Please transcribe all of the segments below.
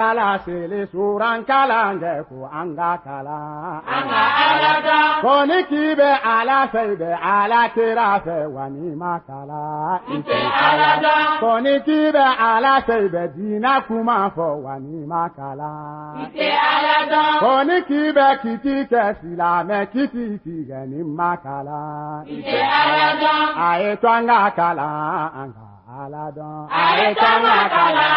Ala seli suran kalan kɛ ko an ka kalan. An ka Ala dɔn. Ko ni k'i bɛ Ala fɛ, i bɛ Ala kira fɛ, wa n'i ma kalan, i tɛ Ala dɔn. Ko ni k'i bɛ Ala fɛ, i bɛ diinɛ kuma fɔ, wa n'i ma kalan, i tɛ Ala dɔn. Ko ni k'i bɛ kiti kɛ silamɛ kiti tigɛ n'i ma kalan, i tɛ Ala dɔn. A ye to an ka kalan, an ka Ala dɔn. A ye to an ka kalan,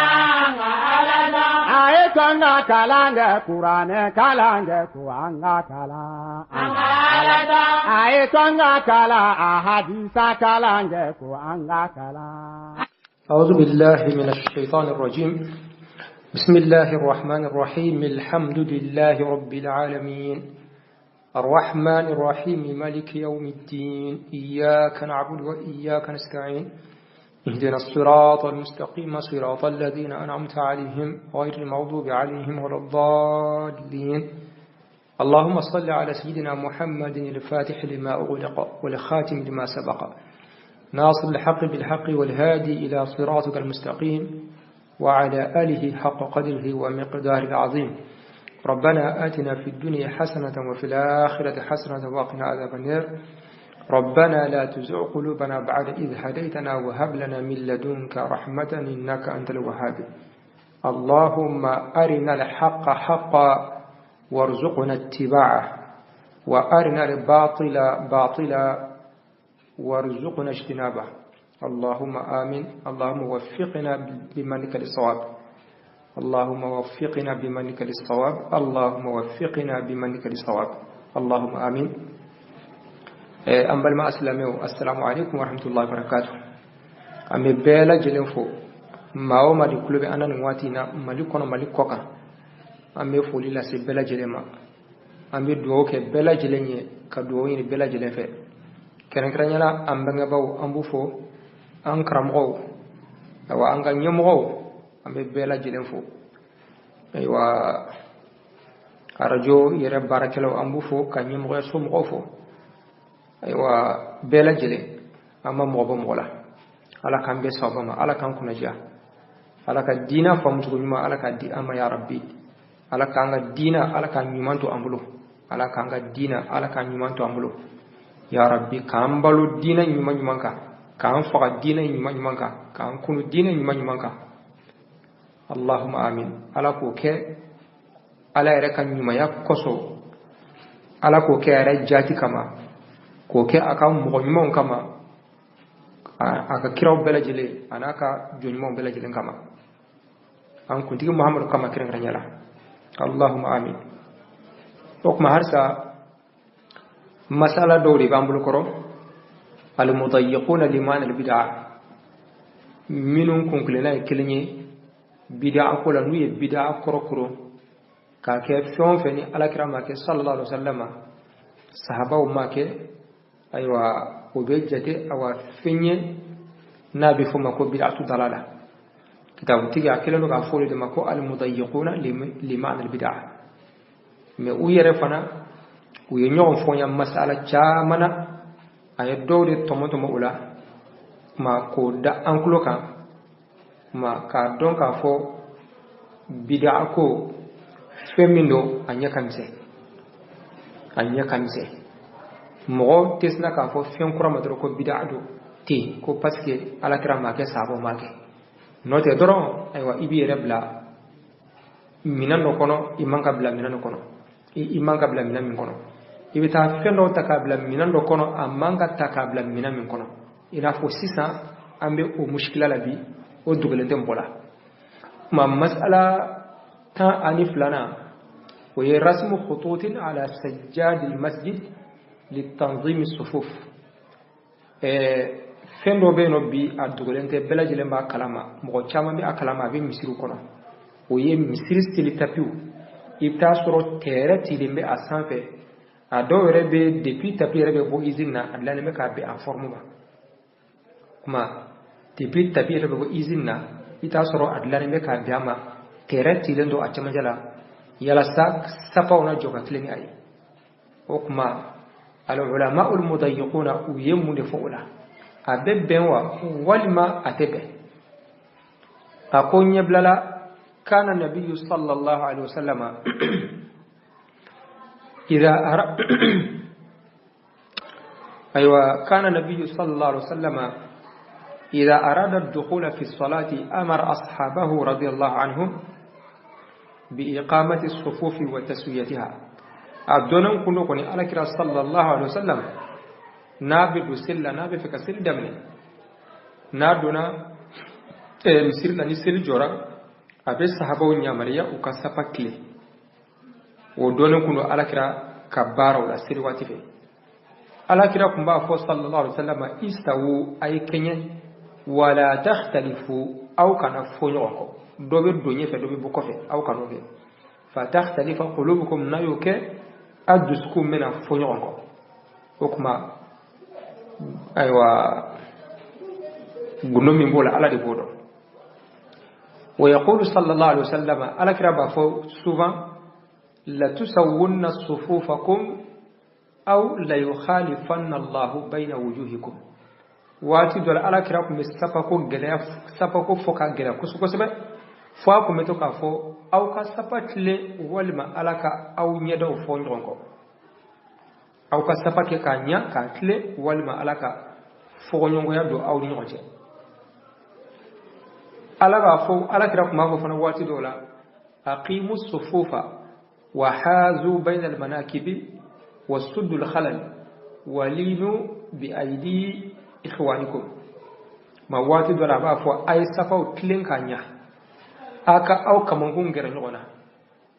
an ka Ala dɔn. A ye to an ka kalan kɛ, kuranɛ kalan kɛ, ko an ka kalan. An ka Ala dɔn. A ye to an ka kalan, a hadisa kalan kɛ, ko an ka kalan. أعوذ بالله من الشيطان الرجيم. بسم الله الرحمن الرحيم. الحمد لله رب العالمين الرحمن الرحيم مالك يوم الدين إياك نعبد وإياك نستعين اهدنا الصراط المستقيم صراط الذين أنعمت عليهم غير المغضوب عليهم ولا الضالين. اللهم صل على سيدنا محمد الفاتح لما أغلق والخاتم لما سبق ناصر الحق بالحق والهادي إلى صراطك المستقيم وعلى آله حق قدره ومقداره العظيم. ربنا آتنا في الدنيا حسنة وفي الآخرة حسنة وقنا عذاب النار. ربنا لا تزغ قلوبنا بعد إذ هديتنا وهب لنا من لدنك رحمة إنك أنت الوهاب. اللهم أرنا الحق حقا وارزقنا اتباعه وأرنا الباطل باطلا وارزقنا اجتنابه. اللهم آمين. اللهم وفقنا بمنك للصواب. اللهم وفقنا بمنك للصواب. اللهم وفقنا بمنك للصواب. اللهم آمين. An balima asilamɛw, assalamu alaikum warahmatullahi wabarakatuh. An bɛ bɛɛ lajɛlen fo, maa o maa de tulo bɛ an na nin waati in na, Mali kɔnɔ, Mali kɔ kan, an bɛ foli lase bɛɛ lajɛlen ma. An bɛ dugawu kɛ bɛɛ lajɛlen ye, ka dugawu ɲini bɛɛ lajɛlen fɛ, kɛrɛnkɛrɛnnenya la an bangebaaw, an b'u fo, an karamɔgɔw, ayiwa, an ka ɲɛmɔgɔw, an bɛ bɛɛ lajɛlen fo, ayiwa, arajo yɛrɛ baarakɛlaw, an b'u fo, ka ɲɛmɔgɔyaso mɔgɔw fo, ayiwa, bɛɛ lajɛlen, an ma mɔgɔ bɔ mɔgɔ la. Ala k'an bɛɛ sababa ma, Ala k'an kunnaja, Ala ka diina faamucogo ɲuman, Ala k'a di an ma, ya rabbi. Ala k'an ka diina, Ala k'a ɲuman to an bolo. Ala k'an ka diina, Ala k'a ɲuman to an bolo, ya rabbi. K'an balo diina ɲuman ɲuman kan, k'an faga diina ɲuman ɲuman kan, k'an kunu diina ɲuman ɲuman kan. Allahumma amin. Ala k'o kɛ Ala yɛrɛ ka ɲumanya kosɔn, Ala k'o kɛ a yɛrɛ jaati kama, k'o kɛ a ka mɔgɔ ɲumanw kama, a ka kiraw bɛɛ lajɛlen a n'a ka jɔn ɲumanw bɛɛ lajɛlen kama, an kuntigi Muhamadu kama kɛrɛnkɛrɛnya la. Allahumma amin. O tuma, halisa masala dɔw de b'an bolo kɔrɔ, almudayiquna liman albid'a, minnu kunkilenna ye kelen ye bid'a ko la, n'u ye bid'a kɔrɔ koron k'a kɛ fɛn o fɛn ni alakira ma kɛ sallallahu alaihi wasallam, sahabaw ma kɛ, ayiwa, o bɛ jate awa fɛn ye n'a bɛ fɔ o ma ko bid'atu dalala. Kitabutigi a kɛlen don k'a fɔ olu de ma ko almudayiquna liman albid'a. Mais u yɛrɛ fana, u ye ɲɔgɔn fɔnya masala caman na. A ye dɔw de tɔmɔ tɔmɔ o la ma k'o da an tulo kan ma, k'a dɔn k'a fɔ bid'a ko fɛn min don, a ɲɛ ka misɛn, a ɲɛ ka misɛn. Mɔgɔ tɛ sina k'a fɔ fɛn kura ma dɔrɔn ko bid'a don ten, ko parce que alakira ma kɛ, sahabaw ma kɛ. N'o tɛ dɔrɔn, ayiwa, i b'i yɛrɛ bila minɛn dɔ kɔnɔ, i man ka bila minɛn dɔ kɔnɔ, i man ka bila minɛn min kɔnɔ. I bɛ taa fɛn dɔw ta k'a bila minɛn dɔ kɔnɔ, a man ka ta k'a bila minɛn min kɔnɔ. I n'a fɔ sisan an bɛ o musikila la bi, o dogolen tɛ mɔgɔ la. Kuma masala 12nan, o ye rasmu khututin ala sajjadil masjid litanzimi sufuf. Fɛn dɔ bɛ yen nɔ bi, a dogolen tɛ, bɛɛ lajɛlen b'a kalama, mɔgɔ caman bɛ a kalama, a bɛ misiriw kɔnɔ, o ye misiri seli tapiw. I bɛ taa sɔrɔ tɛrɛ tilen bɛ a sanfɛ. A dɔw yɛrɛ bɛ, depuis tapis yɛrɛ bɛ bɔ usine na, a dilannen bɛ k'a bɛn a forme ma. Kuma depuis tapis yɛrɛ bɛ bɔ usine na, i t'a sɔrɔ a dilannen bɛ k'a bɛn a ma, tɛrɛ tilen don a cɛmancɛ la, yalasa safaw na jɔ ka tilen ni a ye. O kuma, al-ulama al-mudayiquna, u ye mun de fɔ o la? A bɛ bɛn wa, walima a tɛ bɛn? A ko ɲɛbilala. Kana nabiyyu sallallahu alaihi wasallam idha ara أيوة كان النبي صلى الله عليه وسلم إذا أراد الدخول في الصلاة أمر أصحابه رضي الله عنهم بإقامة الصفوف وتسويتها. أدونهم كنوا كني على كرا صلى الله عليه وسلم نابي بسلا نابي فكسل دمني نادونا مسير نسيل جورا أبي صحابة ونيامريا وكسافة كلي ودونهم كنوا على كرا كبار ولا سير واتفه على كرا كم بافو صلى الله عليه وسلم استووا أي كنيه ولا تختلفوا أو كان فونيوكو دوبي دوني في دوبي بوكوفي أو كانوا في فتختلف قلوبكم نايوك أدسكم من فونيوكو وكما أيوة غنومي بولا على دي بودو. ويقول صلى الله عليه وسلم على كرا بافو souvent لتسون صفوفكم أو ليخالفن الله بين وجوهكم. Waati dɔ la ala kira kun bɛ sapako gɛlɛya sapako fɔ ka gɛlɛya kosɛbɛ kosɛbɛ fo a kun bɛ to k'a fɔ aw ka sapa tilen walima ala ka aw ɲɛdaw fɔ ɲɔgɔn kɔ, aw ka sapa kɛ k'a ɲa k'a tilen walima ala ka fɔɲɔgɔnya don aw ni ɲɔgɔn cɛ. Ala b'a fɔ ala kira kun b'a fɔ fana waati dɔw la aqimu sufufa wa hazu bayna almanakibi wa suddu alkhalal wa linu bi aydi ikhwanikum. Ma waati dɔ la a b'a fɔ a ye safaw tilen k'a ɲa, a ka aw kamankun gɛrɛ ɲɔgɔn na,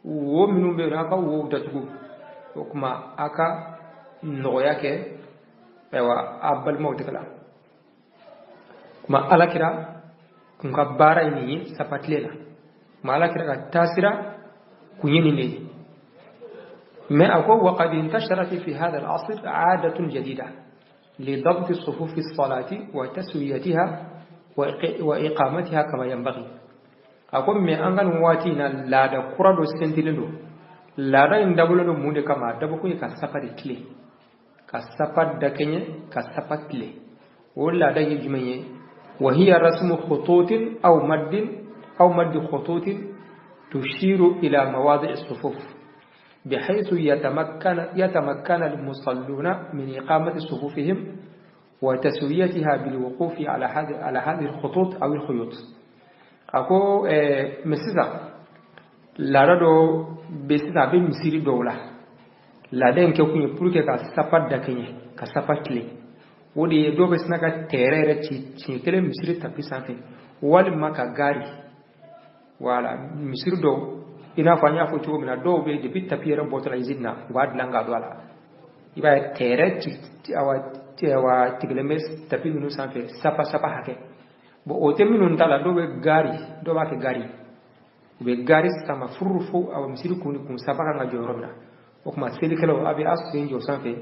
wo minnu bɛ yen a ka wow datugu, o tuma a ka nɔgɔya kɛ ayiwa a balimaw tɛgɛ la. Kuma ala kira kun ka baara ye nin ye safa tilen na, kuma ala kira ka taasira kun ye nin de ye. Mais a ko waqad intasharat fi hadha al-asr 'adatun jadida لضبط صفوف الصلاة وتسويتها وإقامتها كما ينبغي. أقول من أنغان واتينا لا دا كرة دو سنتيلندو لا دا إندابولندو مونde كما دابكو يكسافة كلي كسافة دكني كسافة كلي ولا دا يجمعي وهي رسم خطوط أو مد خطوط تشير إلى مواضع الصفوف بحيث يتمكن المصلون من إقامة صفوفهم وتسويتها بالوقوف على هذه الخطوط أو الخيوط. أكو مسيزا لا بسيزا بمسيري دولة لا دين كيكون يبروك كسافة دكني كسافة كلي ودي دو بسنا كتيرة تشي مسيري تبي سانفي والما كغاري ولا مسيري دو i n'a fɔ an y'a fɔ cogo min na dɔw bɛ depuis tapis yɛrɛ bɔtɔ la usine na u b'a dilan k'a don a la, i b'a ye tɛrɛ awa tigɛlen bɛ tapis ninnu sanfɛ sapa sapa hakɛ. Bon o tɛ minnu ta la, dɔw bɛ gari, dɔw b'a kɛ gari, u bɛ gari sama furu fo awa misiri kun ni kun sapa kan ka jɔ yɔrɔ min na. O tuma selikɛlaw a bɛ a sen jɔ sanfɛ,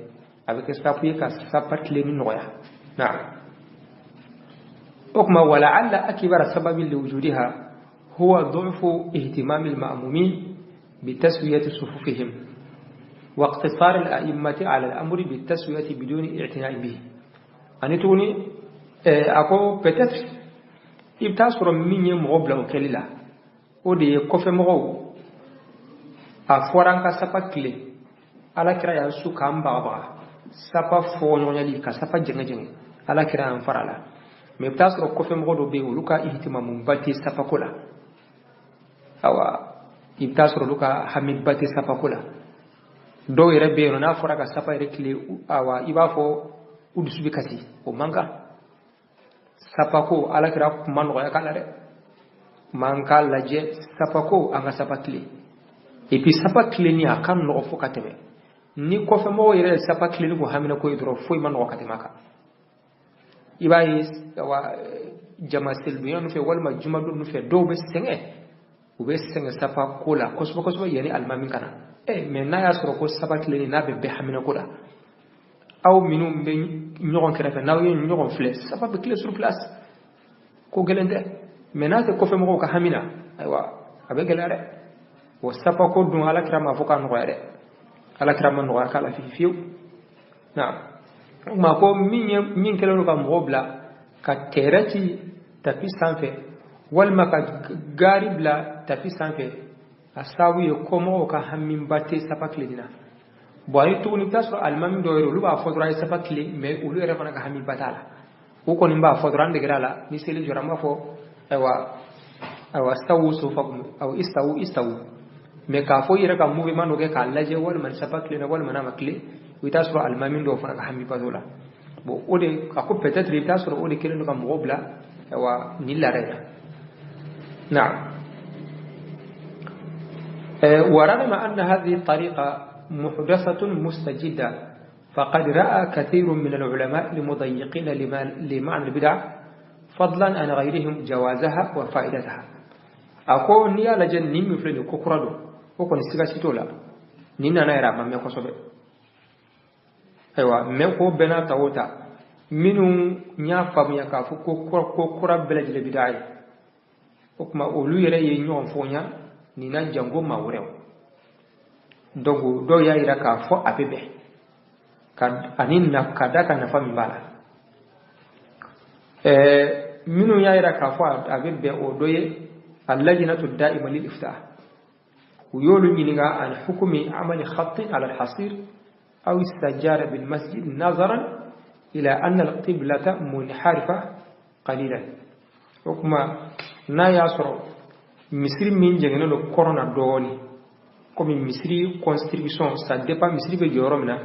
a bɛ kɛ sabu ye ka sapa tilenni nɔgɔya. Naam. O tuma walaala akibara sababi liwujudiha هو ضعف اهتمام المأمومين بتسوية صفوفهم واقتصار الأئمة على الأمر بالتسوية بدون اعتناء به. أني توني أكو peut-être ibtasoro min ye mɔgɔ bila o kɛli la o de ye kɔfɛ mɔgɔw a fɔra an ka sapa tile ala kira y'an su k'an bagabaga sapa fɔɲɔgɔnyali ka sapa jɛngɛ jɛngɛ ala kira y'an fara la. Mais i bɛ taa sɔrɔ kɔfɛ mɔgɔ dɔw bɛ yen olu ka ihtimamuba tɛ sapako la, awa i bɛ taa sɔrɔ olu ka hamiba tɛ sapako la. Dɔw yɛrɛ bɛ yen nɔ n'a fɔra ka sapa yɛrɛ tile awa i b'a fɔ u dusu bɛ kasi, o man kan. Sapako ala kira kuma nɔgɔya k'a la dɛ, man k'a lajɛ sapako an ka sapa tile. Et puis sapa tilenni a ka nɔgɔ fo ka tɛmɛ ni kɔfɛ mɔgɔw yɛrɛ ye sapa tilenni ko hamina ko ye dɔrɔn foyi ma nɔgɔ ka tɛmɛ a kan. I b'a ye awa jama selidonya ninnu fɛ walima jumadon ninnu fɛ dɔw bɛ sɛgɛn, u bɛ sɛgɛn sapa ko la kosɛbɛ kosɛbɛ yanni alimami ka na. Mais n'a y'a sɔrɔ ko sapa tilenni n'a bɛ bɛɛ hamina ko la, aw minnu bɛ ɲɔgɔn kɛrɛfɛ n'aw ye ɲɔgɔn filɛ sapa bɛ tile sur place, ko gɛlɛn tɛ. Mais n'a tɛ kɔfɛ mɔgɔw ka hamina ayiwa a bɛ gɛlɛya dɛ. O sapa ko dun ala kira ma fɔ k'a nɔgɔya dɛ, ala kira ma nɔgɔya k'a la fiyewu fiyewu. Naam. O tuma ko min ye min kɛlen don ka mɔgɔw bila ka tɛrɛ ci tapi sanfɛ walima ka gari bila bila tapi sanfɛ, a sababu ye kɔmɔgɔw ka hamiba tɛ safa tilenni na. Bon, ani tuguni, i bɛ taa sɔrɔ alimami dɔw yɛrɛ, olu b'a fɔ dɔrɔn a ye safa tilen, mais olu yɛrɛ fana ka hamiba t'a la. U kɔni b'a fɔ dɔrɔn, an degera a la, ni seli jɔra, an b'a fɔ ayiwa ayiwa sawu sufufakum aw istawu istawu. Mais k'a fɔ i yɛrɛ ka mouvement dɔ kɛ k'a lajɛ walima ni safa tilenna walima n'a ma tilen, i bɛ taa sɔrɔ alimami dɔw fana ka hamiba t'o la. Bon, o de a ko peut-être i bɛ taa sɔrɔ o de kɛlen don ka mɔgɔw bila ayiwa nin laada in na. Naam. ورغم أن هذه الطريقة محدثة مستجدة، فقد رأى كثير من العلماء المضيقين لمعنى البدع فضلا عن غيرهم جوازها وفائدتها. A ko n'i y'a lajɛ, nin min filɛ nin, ko kura don, o kɔni siga si t'o la. Nin nana yɛrɛ, a ma mɛn kosɛbɛ. Ayiwa, mɛ ko bɛɛ n'a ta o ta, minnu y'a faamuya k'a fɔ ko kura bɛɛ lajɛlen bida ye, o tuma olu yɛrɛ ye ɲɔgɔn fɔnya nin na, janko maa wɛrɛw. Donc dɔw y'a yira k'a fɔ a bɛ bɛn ka ani na ka da ka nafa min b'a la. Minnu y'a yira k'a fɔ a bɛ bɛn, o dɔ ye اللجنة الدائمة للإفتاء. U y'olu ɲininka عن حكم عمل خط على الحصير أو السجادة بالمسجد نظرا إلى أن القبلة منحرفة قليلا. O kuma n'a y'a sɔrɔ misiri min jɛngɛnnen don kɔrɔn na dɔɔni, komi misiri construction, ça dépend misiri bɛ jɔ yɔrɔ min na.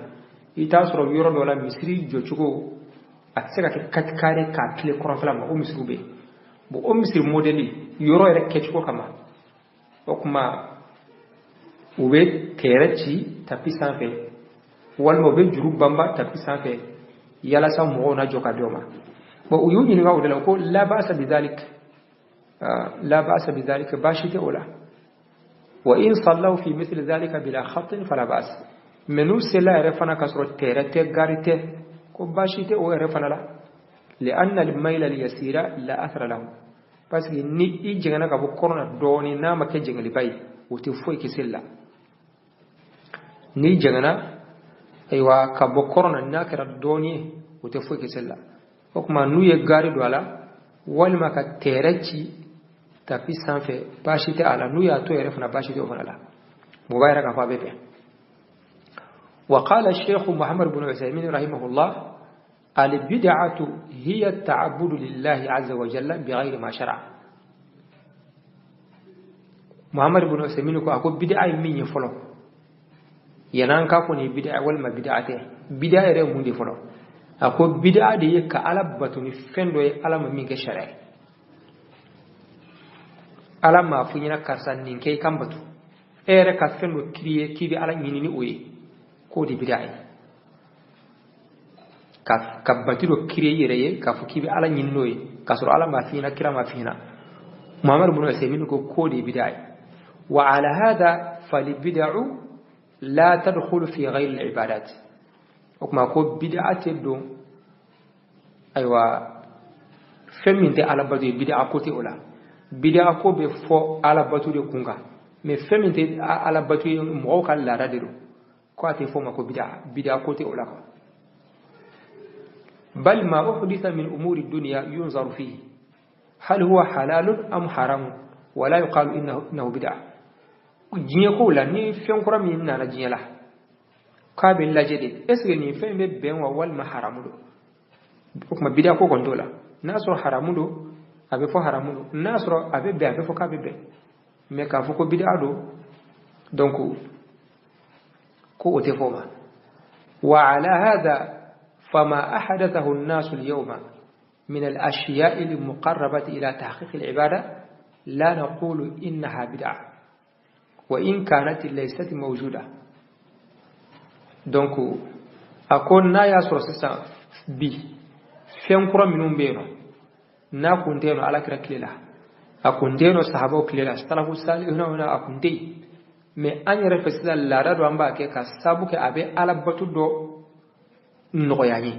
I t'a sɔrɔ yɔrɔ dɔ la, misiri jɔcogo a tɛ se ka kɛ kati carré k'a tile kɔrɔnfɛla ma, o misiriw bɛ yen. Bon, o misiri modèle yɔrɔ yɛrɛ kɛcogo kama, o kuma u bɛ tɛrɛ ci tapis sanfɛ walima u bɛ juru banba tapis sanfɛ yalasa mɔgɔw na jɔ ka di o ma. Bon, u y'u ɲininka o de la ko لا بأس بذلك، لا بأس بذلك, baasi tɛ o la. وإن صلوا في مثل ذلك بلا خط فلا بأس. Mais n'u sela yɛrɛ fana ka sɔrɔ tɛrɛ tɛ, gari tɛ, ko baasi tɛ o yɛrɛ fana la. لأن الميل اليسير لا أثر له, parce que ni i jɛngɛnna ka bɔ kɔrɔ na dɔɔni, n'a ma kɛ jɛngɛliba ye, o tɛ foyi kɛ seli la. N'i jɛngɛnna ayiwa ka bɔ kɔrɔ na, n'a kɛra dɔɔni ye, o tɛ foyi kɛ seli la. O tuma n'u ye gari don a la walima ka tɛrɛ ci tapis sanfɛ, baasi tɛ a la. N'u y'a to yɛrɛ fana, baasi tɛ o fana la. O b'a yira k'a fɔ a bɛ bɛn. وقال الشيخ محمد بن عثيمين رحمه الله: البدعة هي التعبد لله عز وجل بغير ما شرع. محمد بن عثيمين ko a ko bid'a ye min ye fɔlɔ, yan'an k'a fɔ nin bid'a walima bid'a tɛ, bid'a yɛrɛ ye mun de fɔlɔ? A ko bid'a de ye ka Ala bato ni fɛn dɔ ye, Ala ma min kɛ sariya ye. Ala m'a fɔ ɲɛna karisa nin kɛ i kan bato, e yɛrɛ ka fɛn dɔ créer k'i bɛ Ala ɲini ni o ye, k'o de bid'a ye. Ka bati dɔ créer i yɛrɛ ye k'a fɔ k'i bɛ Ala ɲini n'o ye, k'a sɔrɔ Ala m'a f'i ɲɛna, kira m'a f'i ɲɛna. Muhammad bin Usaymin ko k'o de ye bid'a ye. وعلى هذا فالبدع لا تدخل في غير العبادات. O kuma ko bid'a tɛ don ayiwa fɛn min tɛ Ala bato ye, bid'a ko tɛ o la. Bid'a ko bɛ fɔ Ala bato de kun kan, mais fɛn min tɛ Ala bato ye, mɔgɔw ka laada de don, ko a tɛ fɔ o ma ko bid'a, bid'a ko tɛ o la quoi. بل ما أحدث من أمور الدنيا ينظر فيه هل هو حلال أم حرام ولا يقال إنه بدعة. Diɲɛ kow la, ni fɛn kura min nana diɲɛ la, k'a bɛ lajɛ de, est ce que nin fɛn bɛ bɛn wa walima haramu don? O tuma bida ko kɔni t'o la. N'a sɔrɔ haramu don, a bɛ fɔ haramu don. N'a sɔrɔ a bɛ bɛn, a bɛ fɔ k'a bɛ bɛn. Mais k'a fɔ ko bida don, donc ko o tɛ fɔ o ma. وعلى هذا فما أحدثه الناس اليوم من الأشياء المقربة إلى تحقيق العبادة لا نقول إنها بدعة وإن كانت ليست موجودة. Donc a ko n'a y'a sɔrɔ sisan bi fɛn kura minnu bɛ yen nɔ, n'a kun tɛ yen nɔ Ala kira tile la, a kun tɛ yen nɔ sahabaw tile la, salafu salihuna a kun tɛ yen, mais an yɛrɛ fɛ sisan laada dɔ an b'a kɛ ka sabu kɛ a bɛ Ala bato dɔ nɔgɔya an ye,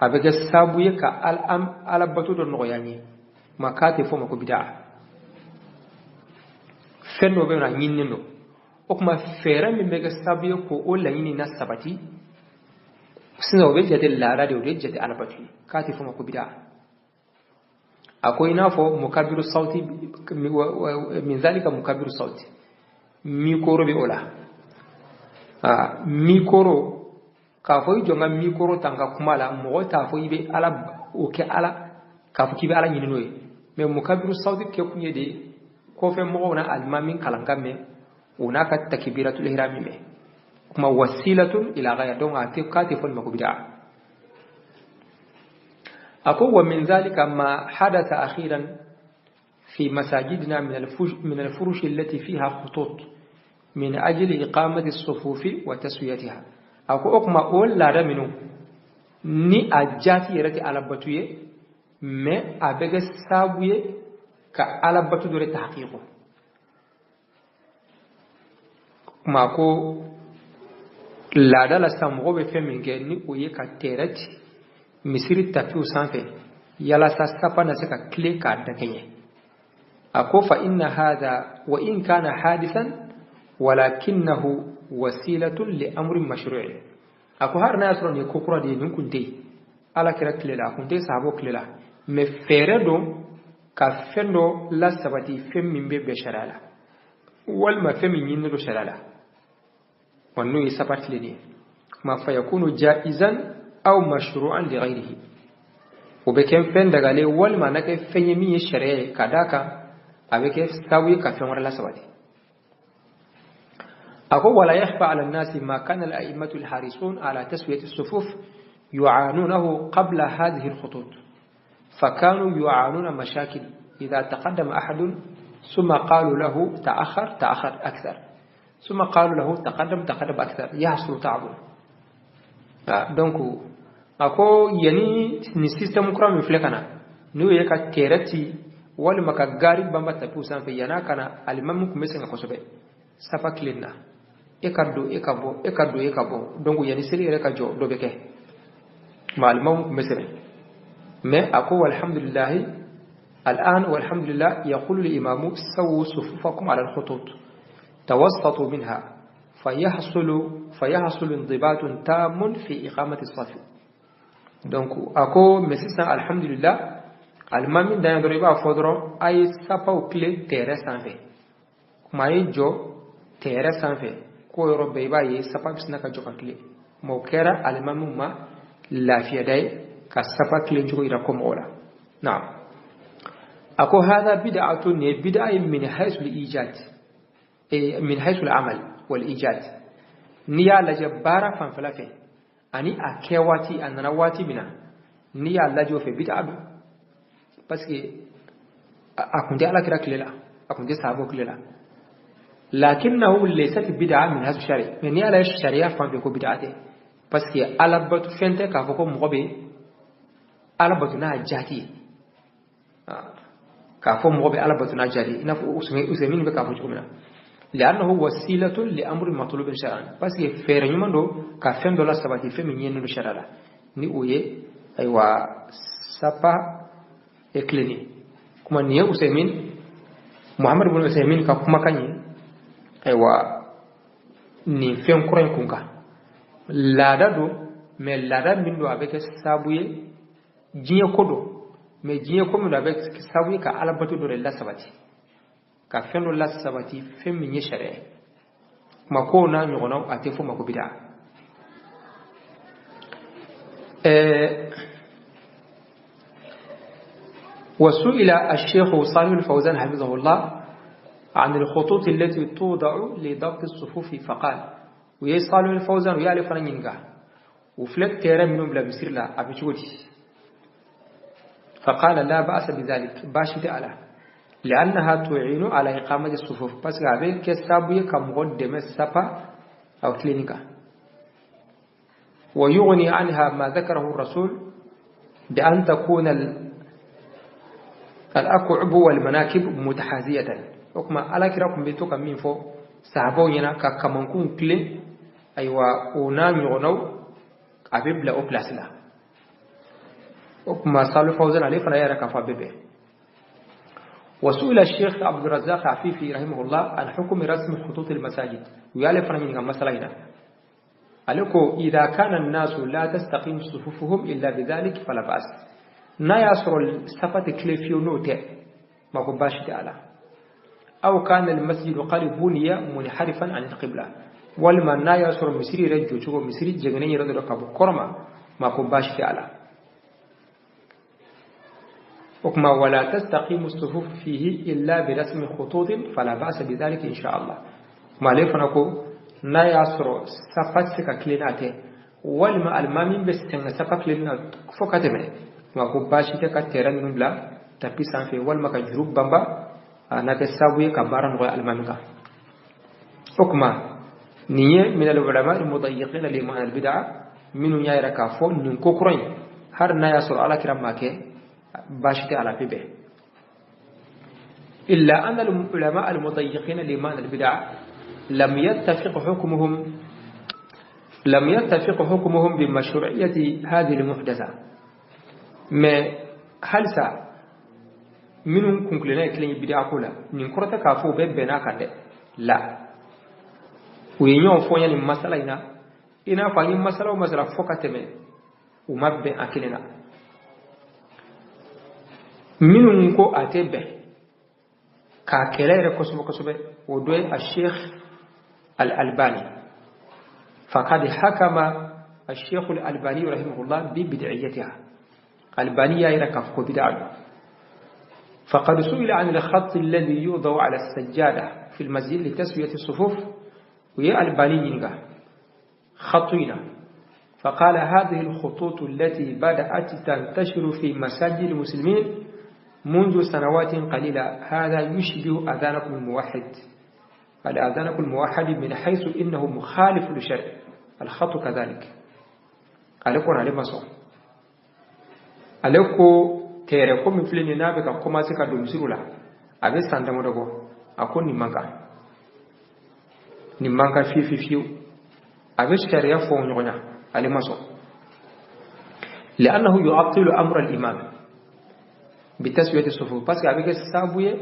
a bɛ kɛ sabu ye ka Ala bato dɔ nɔgɔya an ye, ma k'a tɛ fɔ o ma ko bidaa. Fɛn dɔ bɛ yen nɔ, a ɲininen don, o tuma fɛɛrɛ min bɛ kɛ sababu ye k'o laɲini na sabati sisan, o bɛ jate laada de, o de jate Ala bato ye, k'a tɛ fɔ o ma ko bidaa. A ko i n'a fɔ mukabiru sawti, min zalika mukabiru sawti, mikoro bɛ o la. Mikoro k'a fɔ i jɔ n ka mikoro ta n ka kuma la, mɔgɔ t'a fɔ i bɛ ala o kɛ ala k'a fɔ k'i bɛ ala ɲini n'o ye. Mais mukabiru sawti kɛ kun ye de kɔfɛ mɔgɔw na alimami kalankan mɛn, o n'a ka takibiratul ihrami mɛn, kuma wasilatun ila ghaya. Donc a tɛ k'a tɛ fɔ nin ma ko bid'a. A ko wa min zalika ma hadatha akhiran fi masajidina min alfurush allati fiha khutut min ajli iqamati as-sufufi wa taswiyatiha. A ko o kuma o laada minnu ni a jaati yɛrɛ tɛ alabatu ye, mais a bɛ kɛ sababu ye ka alabatu dɔ de tahqiqo. Kuma ko laada la sisan mɔgɔw bɛ fɛn min kɛ ni o ye ka tɛrɛ ci misiri tapiw sanfɛ yalasa sapa na se ka tile k'a dakɛɲɛ. A ko fa inna hadha wa in kana hadisan walakinahu wasilatun li amrin mashru'in. A ko har n'a y'a sɔrɔ nin ye ko kura de ye, nin kun tɛ yen ala kira tile la, a kun tɛ sahabaw tile la, mais fɛɛrɛ don ka fɛn dɔ lasabati, fɛn min bɛ bɛn sariya la walima fɛn min ɲininen don sariya la, wa n'o ye sapa tilenni ye. Kuma fa yakunu jaizan aw mashru'an li ghayrihi, o bɛ kɛ fɛn dagalen walima n'a kɛ fɛn ye min ye sariya ye, ka d'a kan a bɛ kɛ sababu ye ka fɛn wɛrɛ lasabati. A ko wala yakhfa ala nnasi ma kana al-a'immatu al-harisun ala taswiyati as-sufuf yu'anunahu qabla hadhihi al-khutut, fakanu yu'anuna mashakil idha taqaddama ahadun thumma qalu lahu ta'akhkhar ta'akhkhar akthar, thumma qalu lahu taqaddam taqaddam akthar, yahsulu ta'abun. Donc a ko yani ni système kura min filɛ ka na, n'o ye ka tɛrɛ ci walima ka gari banba tapiw sanfɛ, yan'a ka na alimami tun bɛ sɛgɛn kosɛbɛ safa tilen na, e ka don e ka bɔ, e ka don e ka bɔ. Donc yani seli yɛrɛ ka jɔ dɔ bɛ kɛ, ma alimamu tun bɛ sɛgɛn. Mais a ko walhamdulillahi al'an walhamdulillah yaqulu al-imamu sawu sufufakum ala al-khutut tawassatu minha fayahsulu indibatun tamun fi iqamati as-saf. Donc a ko mais sisan alhamdulillah alimami dan dɔrɔn i b'a fɔ dɔrɔn a ye sapaw tile tɛrɛ sanfɛ, kuma a ye jɔ tɛrɛ sanfɛ k'o yɔrɔ bɛɛ i b'a ye sapa bɛ sina ka jɔ ka tile. Mais o kɛra alimamiw ma lafiyada ye ka sapa tilen cogo yira ko mɔgɔw la. Naam, a ko hadha bid'atun, nin ye bid'a ye min haythu al-ijad, min haythu al-amal wal ijad. N'i y'a lajɛ baara fanfɛla fɛ ani a kɛ waati, a nana waati min na, n'i y'a lajɛ o fɛ bid'a don, parce que a kun tɛ ala kira tile la, a kun tɛ sahabaw tile la. Lakinnahu laysat bid'a min haythu shari, mais n'i y'a lajɛ sariya fan fɛ ko bid'a tɛ, parce que ala batu fɛn tɛ k'a fɔ ko mɔgɔ bɛ ala batu n'a jaati ye, k'a fɔ mɔgɔ bɛ ala batu n'a jaati ye, i n'a fɔ Usaymin bɛ k'a fɔ cogo min na. Li'annahu wasilatun li amrin matlubin shar'an, parce que fɛɛrɛ ɲuman don ka fɛn dɔ lasabati, fɛn min ɲininen don sariya la, ni o ye ayiwa sapa tilenni. Kuma nin ye Usaymin, Muhammad ibn Usaymin ka kumakan ye ayiwa nin fɛn kura in kun kan. Laada don, mais laada min don a bɛ kɛ sababu ye diɲɛ ko don, mais diɲɛ ko min don a bɛ kɛ sababu ye ka alabato dɔ de lasabati, ka fɛn dɔ lasabati, fɛn min ye sariya ye. Kuma kow n'a ɲɔgɔnnaw a tɛ fɔ ma ko bida. وسئل الشيخ صالح الفوزان حفظه الله عن الخطوط التي توضع لضبط الصفوف فقال، ويا صالح الفوزان ويا لفرن ينقع وفلك تيرا منهم بلا بسير لا أبي فقال لا بأس بذلك باش تعالى لأنها تعين على إقامة الصفوف، بس قابل كسابوية كمقدمة السفا أو كلينيكا، ويغني عنها ما ذكره الرسول بأن تكون الأكعب والمناكب متحازية. وكما على كراكم بيتوكا من فوق sahabaw ɲɛna ka kamankun tilen, ayiwa o n'a ɲɔgɔnnaw a bɛ bila o place la. O kuma Salih Fawzan ale fana yɛrɛ k'a fɔ a bɛ bɛn. وسئل الشيخ عبد الرزاق عفيفي رحمه الله عن حكم رسم خطوط المساجد، ويالي فانا ينغا مسألة هنا عليكو إذا كان الناس لا تستقيم صفوفهم إلا بذلك فلا بأس. N'a y'a sɔrɔ safa tɛ tile fiyewu n'o tɛ, ma ko baasi tɛ a la. Aw kana almasjidu qad buniya munharifan an alqibla, walima n'a y'a sɔrɔ misiri yɛrɛ jɔcogo, misiri jɛngɛnen yɛrɛ dɔ ka bɔ kɔrɔ ma, ma ko baasi tɛ a la. O kuma wala tastaqimu sufuf fihi illa bi rasmi khututin fala ba'sa bidhalika insha Allah. Kuma ale fana ko n'a y'a sɔrɔ safa tɛ se ka tilen n'a tɛ, walima alimami bɛ sɛgɛn safa tilenni na fo ka tɛmɛ, ma ko baasi tɛ ka tɛrɛ ninnu bila tapi sanfɛ walima ka juru banba, a na kɛ sababu ye ka baara nɔgɔya alimami kan. O kuma nin ye min al-ulama al-mudayyiqina li ma'na al-bid'a, minnu y'a yira k'a fɔ nin ko kura in, hali n'a y'a sɔrɔ ala kira ma kɛ, baasi tɛ a la bɛɛ. Illa anna al-ulama al-mudayyiqina li ma'na al-bid'a lam yattafiq hukmuhum bi mashru'iyyati hadhihi al-muhdatha. Mais halisa minnu kunkilenna ye kelen ye bid'a ko la, nin kɔrɔ tɛ k'a fɔ u bɛɛ bɛn'a kan dɛ, la u ye ɲɔgɔn fɔ nin masala in na, i n'a fɔ an ye masala o masala fɔ ka tɛmɛ, u ma bɛn a kelen na. Minnu ko a tɛ bɛn k'a kɛlɛ yɛrɛ kosɛbɛ kosɛbɛ, o dɔ ye a Sheikh Al-Albani. Faqad hakama al-Sheikh Al-Albani rahimahullah bi bid'iyyatiha. Albani y'a yira k'a fɔ ko bid'a don. فقد سئل عن الخط الذي يوضع على السجادة في المسجد لتسوية الصفوف، ويا الباني ينغا خطينا، فقال هذه الخطوط التي بدأت تنتشر في مساجد المسلمين منذ سنوات قليلة هذا يشبه أذانكم الموحد، الأذانكم الموحد من حيث إنه مخالف للشرع، الخط كذلك. عليكم على مصر عليكم tɛrɛ ko min filɛ nin n'a bɛ ka commencer ka don misiriw la, a bɛ san damadɔ bɔ, a ko nin man kan, nin man kan fiyewu fiyewu fiyewu, a bɛ sariya fɔ ɲɔgɔn ɲɛ, ale ma sɔn. لأنه يعطل أمر الإمام بتسوية الصفوف, parce que a bɛ kɛ sababu ye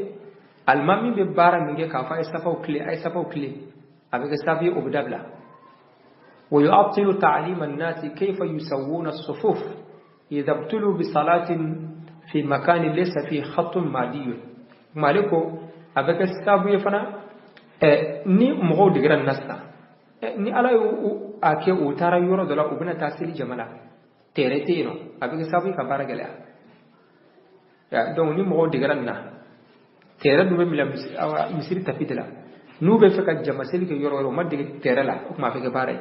alimami bɛ baara min kɛ k'a fɔ a ye safaw tile, a ye safaw tile, a bɛ kɛ sababu ye o bɛ dabila. ويعطل تعليم الناس كيف يسوون الصفوف إذا ابتلوا بصلاة في مكان ليس فيه خط مادي. مالكو avec sababu ye fana ni mɔgɔw degera nin na sisan, ni ala y'u a kɛ u taara yɔrɔ dɔ la, u bɛna taa seli jama la, tɛrɛ tɛ yen nɔ, a bɛ kɛ sababu ye ka baara gɛlɛya. Donc ni mɔgɔw degera nin na, tɛrɛ dun bɛ minɛ misiri tapi de la, n'u bɛ fɛ ka jama seli kɛ yɔrɔ wɛrɛ, u ma dege tɛrɛ la, o tuma a bɛ kɛ baara ye.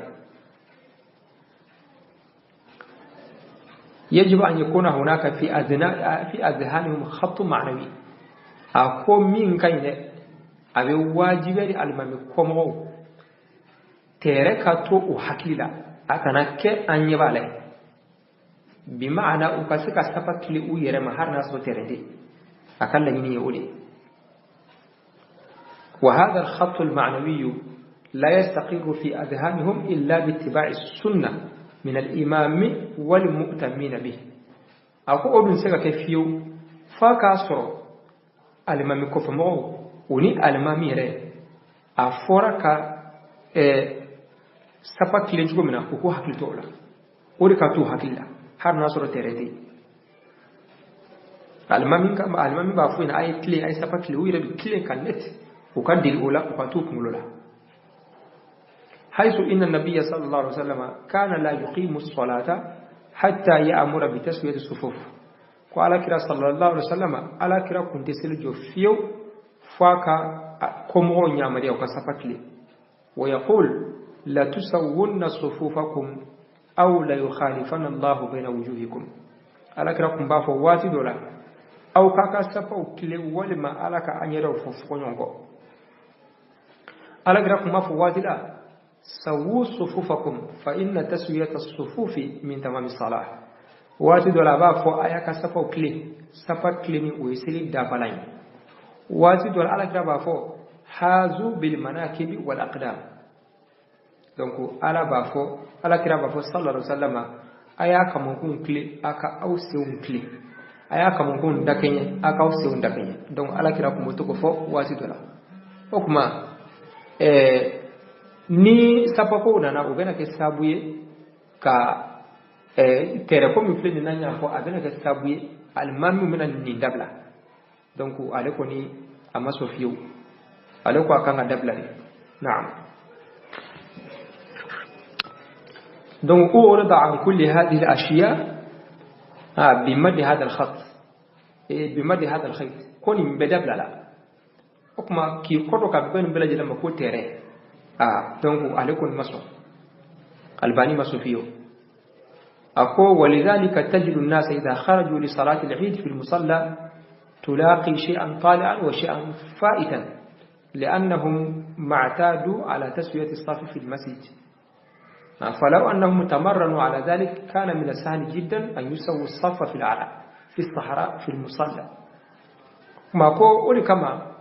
يجب أن يكون هناك في أذهانهم خط معنوي. أكو مين كاين أبي واجب المامي كومو تركتو وحكيلا أكنا كأن يباله بمعنى أكاسك سبك لأوير مهار ناس وتردي أكل يني يقولي. وهذا الخط المعنوي لا يستقر في أذهانهم إلا باتباع السنة من الإمام والمؤتمين به. أكو أبن سيغا كيفيو فاكاسرو الإمام كفمو وني الإمام يري أفورا سفا كيلين منا وكو حكيل تولا وريكا تو حكيلا هر ناصر تردي الإمام بافوين أي كلي أي سفا كلي ويري بكلي كانت وكان دي الأولى وكان تو كمولولا. حيث إن النبي صلى الله عليه وسلم كان لا يقيم الصلاة حتى يأمر بتسوية الصفوف. وعلى كرا صلى الله عليه وسلم على كرا كنت سلجو فيو فاكا كمغو نعمري وكسفكلي ويقول لا تسوون صفوفكم أو لا يخالفن الله بين وجوهكم. على كرا كن بافو واتي دولا أو كاكا سفو كلي ولما على كأن يرو فوفو على كرا كن بافو واتي لا سووا صفوفكم فإن تسوية الصفوف من تمام الصلاة. واتي دولا بافو آياكا سفو كلي سفا كلي ويسلي دافلاين. واتي دولا على كرا بافو حازوا بالمناكب والأقدام. Donc ala bafo ala kira bafo sallallahu alaihi wasallam aya kamunkun kile aka aw senw kile aya kamunkun dakɛɲɛ aka aw senw dakɛɲɛ. Donc ala kira kun bɛ to k'o fɔ waati dɔ la. O kuma ni sapakow nana o bɛna kɛ sababu ye ka tɛrɛ ko min filɛ nin n'an y'a fɔ a bɛna kɛ sababu ye Alimami bɛna nin dabila. Donc ale kɔni a ma sɔn fiyewu, ale ko a kan ka dabila de. Naam. Donc أعرض عن كل هذه الأشياء بمد هذا الخط بمد هذا الخيط ko nin bɛɛ dabila la. O tuma k'i kɔ dɔ ka bɛn nin bɛɛ lajɛlen ma ko tɛrɛ. Donc ale kɔni ma sɔn, Albani ma sɔn fiyewu. أقول ولذلك تجد الناس إذا خرجوا لصلاة العيد في المصلى تلاقي شيئا طالعا وشيئا فائتا لأنهم ما اعتادوا على تسوية الصف في المسجد، فلو أنهم تمرنوا على ذلك كان من السهل جدا أن يسووا الصف في العراء في الصحراء في المصلى. ما أقول كما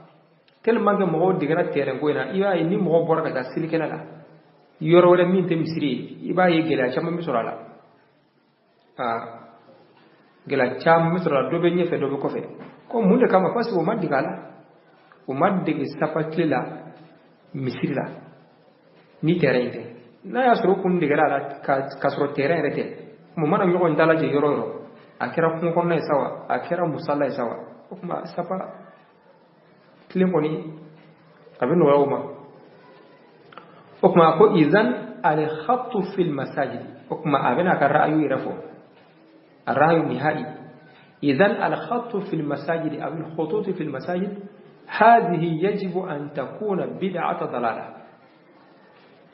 tellement que mɔgɔw degera terrain ko in na, i b'a ye ni mɔgɔ bɔra ka taa selikɛnɛ la yɔrɔ wɛrɛ min tɛ misiri ye, i b'a ye gɛlɛya caman bɛ sɔrɔ a la. Gɛlɛya caman bɛ sɔrɔ a la, dɔ bɛ ɲɛfɛ, dɔ bɛ kɔfɛ. Ko mun de kama? Parce que o ma dege a la, o ma dege safa tile la misiri la ni terrain tɛ. N'a y'a sɔrɔ o kun degera a la ka sɔrɔ terrain yɛrɛ tɛ, mun mana ɲɔgɔn dalajɛ yɔrɔ o yɔrɔ, a kɛra kungo kɔnɔna ye sa wa, a kɛra musala ye sa wa, o tuma safa tilen kɔni a bɛ nɔgɔya o ma. O tuma ko إذن الخط في المساجد. O tuma a bɛna a ka ra'ayu yɛrɛ fɔ, الرأي النهائي. إذن الخط في المساجد أو الخطوط في المساجد هذه يجب أن تكون بدعة ضلالة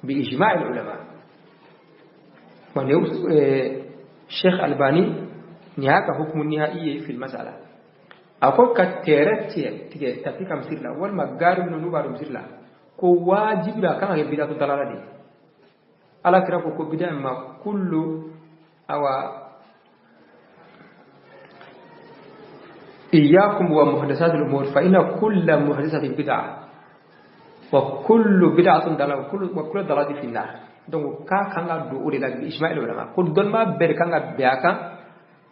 بإجماع العلماء. الشيخ الباني نهاك حكم النهائي في المسألة. أقول كتيرت تفيك مسير لا والما قارب ننوبة مسير لا كو واجب لا كان بدعة ضلالة دي. على كرافو كو بدعة ما كل أو إياكم ومحدثات الأمور فإن كل محدثة بدعة وكل بدعة ضلالة وكل ضلالة في النار. Donc ka kan ka don o de la بإجماع العلماء. Ko dɔnnibaa bɛɛ de kan ka bɛn a kan,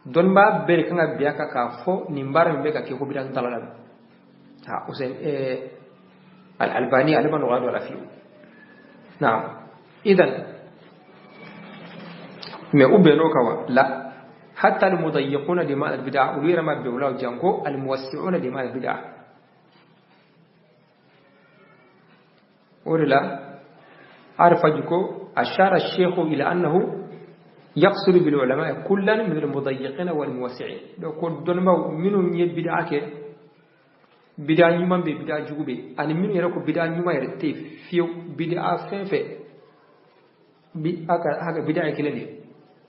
dɔnnibaa bɛɛ de kan ka bɛn a kan k'a fɔ nin baara min bɛ ka kɛ ko bid'a dalala don. Ha Hussein Al-Albani ale ma nɔgɔya don a la fiyewu. Naam. إذن mais u bɛnn'o kan wa? لا، حتى المضيقون لمعنى البدع olu yɛrɛ ma bɛn o la, janko الموسعون لمعنى البدع. O de la عرف ko أشار الشيخ إلى أنه يقصد بالعلماء كلا من المضيقين والموسعين. Donc dɔnnibaaw minnu ye bid'a kɛ, bid'a ɲuman bɛ, bid'a jugu bɛ, ani minnu yɛrɛ ko bid'a ɲuman yɛrɛ tɛ yen fiyewu, bid'a fɛn fɛn bi haka bid'a ye kelen de ye.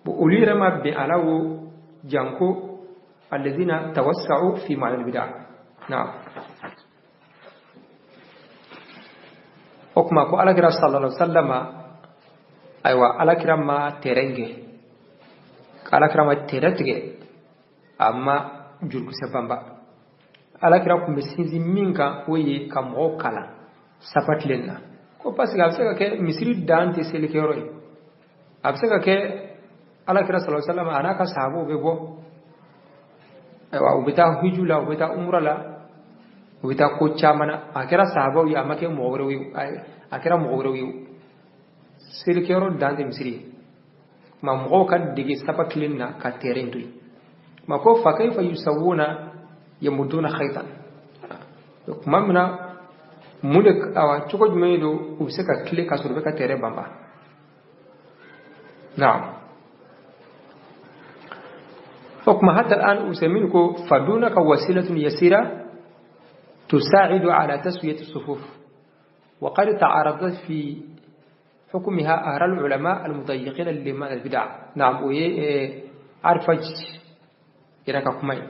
Bon, olu yɛrɛ ma bɛn a la o, janko الذين توسعوا في معنى البدع. نعم. O kuma ko alakira صلى الله عليه وسلم, ayiwa, alakira ma terrain kɛ, alakira ma terrain tigɛ, a ma jurukisɛ banba. Alakira kun bɛ sinsin min kan, o ye ka mɔgɔw kalan safa tilen na. Ko parce que a bɛ se ka kɛ misiri dan tɛ selikɛyɔrɔ ye, a bɛ se ka kɛ alakira صلى الله عليه وسلم a n'a ka sahabaw bɛ bɔ, ayiwa, u bɛ taa hiju la, u bɛ taa umra la, u bɛ taa ko caman na. A kɛra sahabaw ye, a ma kɛ mɔgɔ wɛrɛw ye, a kɛra mɔgɔ wɛrɛw ye, selikɛyɔrɔ dan tɛ misiri ye. Ma mɔgɔw ka dege saba tilen na ka terrain to yen. Ma ko فكيف يسوون يمدون خيطا. Tuma min na mun de, awa, cogo jumɛn don u bɛ se ka tile ka sɔrɔ u bɛ ka terrain banba? نعم. O kuma حتى الآن Usaimin ko فدونك وسيلة يسيرة تساعد على تسوية الصفوف وقد تعارضت في حكمها آراء العلماء المضيقين لمعنى البدع. نعم. O ye Arfaj yɛrɛ ka kuma ye.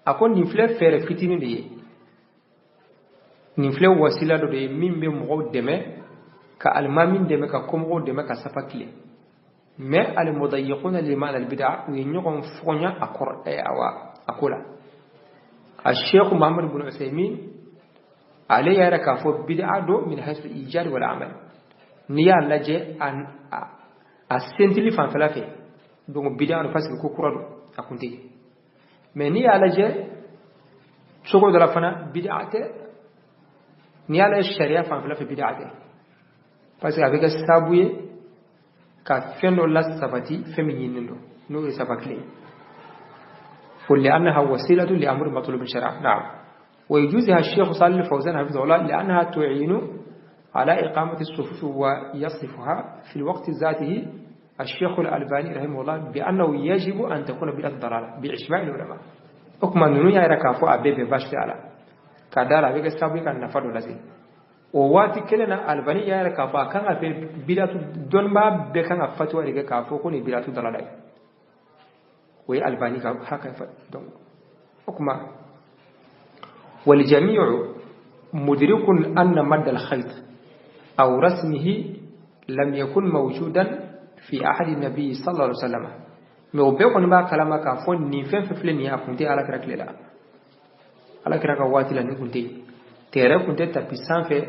A ko nin filɛ fɛɛrɛ fitinin de ye, nin filɛ wasila dɔ de ye min bɛ mɔgɔw dɛmɛ, ka alimami dɛmɛ, ka komɔgɔw dɛmɛ ka safa tilen. Mais المضيقون لمعنى البدع u ye ɲɔgɔn fɔɲa a kɔrɔ, awa, a ko la. الشيخ محمد بن عثيمين ale yɛrɛ k'a fɔ bid'a do من حيث الإيجاد والعمل. N'i y'a lajɛ a sentili fanfɛla fɛ, donc bid'a don parce que ko kura don, a kun tɛ yen. Mais n'i y'a lajɛ cogo dɔ la fana, bid'a tɛ. N'i y'a lajɛ sariya fanfɛla fɛ, bid'a tɛ, parce que a bɛ kɛ sababu ye ka fɛn dɔ la sabati, fɛn min ɲininen don, n'o ye safa kile ye. لأنها وسيلة لأمر مطلوب شرعا. نعم. ويجوزها الشيخ صالح الفوزان حفظه الله لأنها تعين على إقامة الصفوف، ويصفها في الوقت ذاته الشيخ الألباني رحمه الله بأنه يجب أن تكون بلا ضلالة بإجماع العلماء. O kuma ninnu y'a yira k'a fɔ a bɛɛ bɛn baasi tɛ a la ka da la a bɛ kɛ sababu ye ka nafa dɔ lase. O waati kelen na, Albani y'a yira k'a fɔ a kan ka kɛ bidatu, dɔnnibaa bɛɛ kan ka fatuwa de kɛ k'a fɔ ko nin bidatu dalala ye. O ye Albani ka hakɛ. Donc o kuma والجميع مدرك أن مد الخيط أو رسمه لم يكن موجودا في عهد النبي صلى الله عليه وسلم. Mais o bɛɛ kɔni b'a kalama k'a fɔ nin fɛn fɛn filɛ nin ye, a kun tɛ Ala kira tile la, Ala kira ka waati la nin kun tɛ yen, tɛrɛ kun tɛ tapis sanfɛ.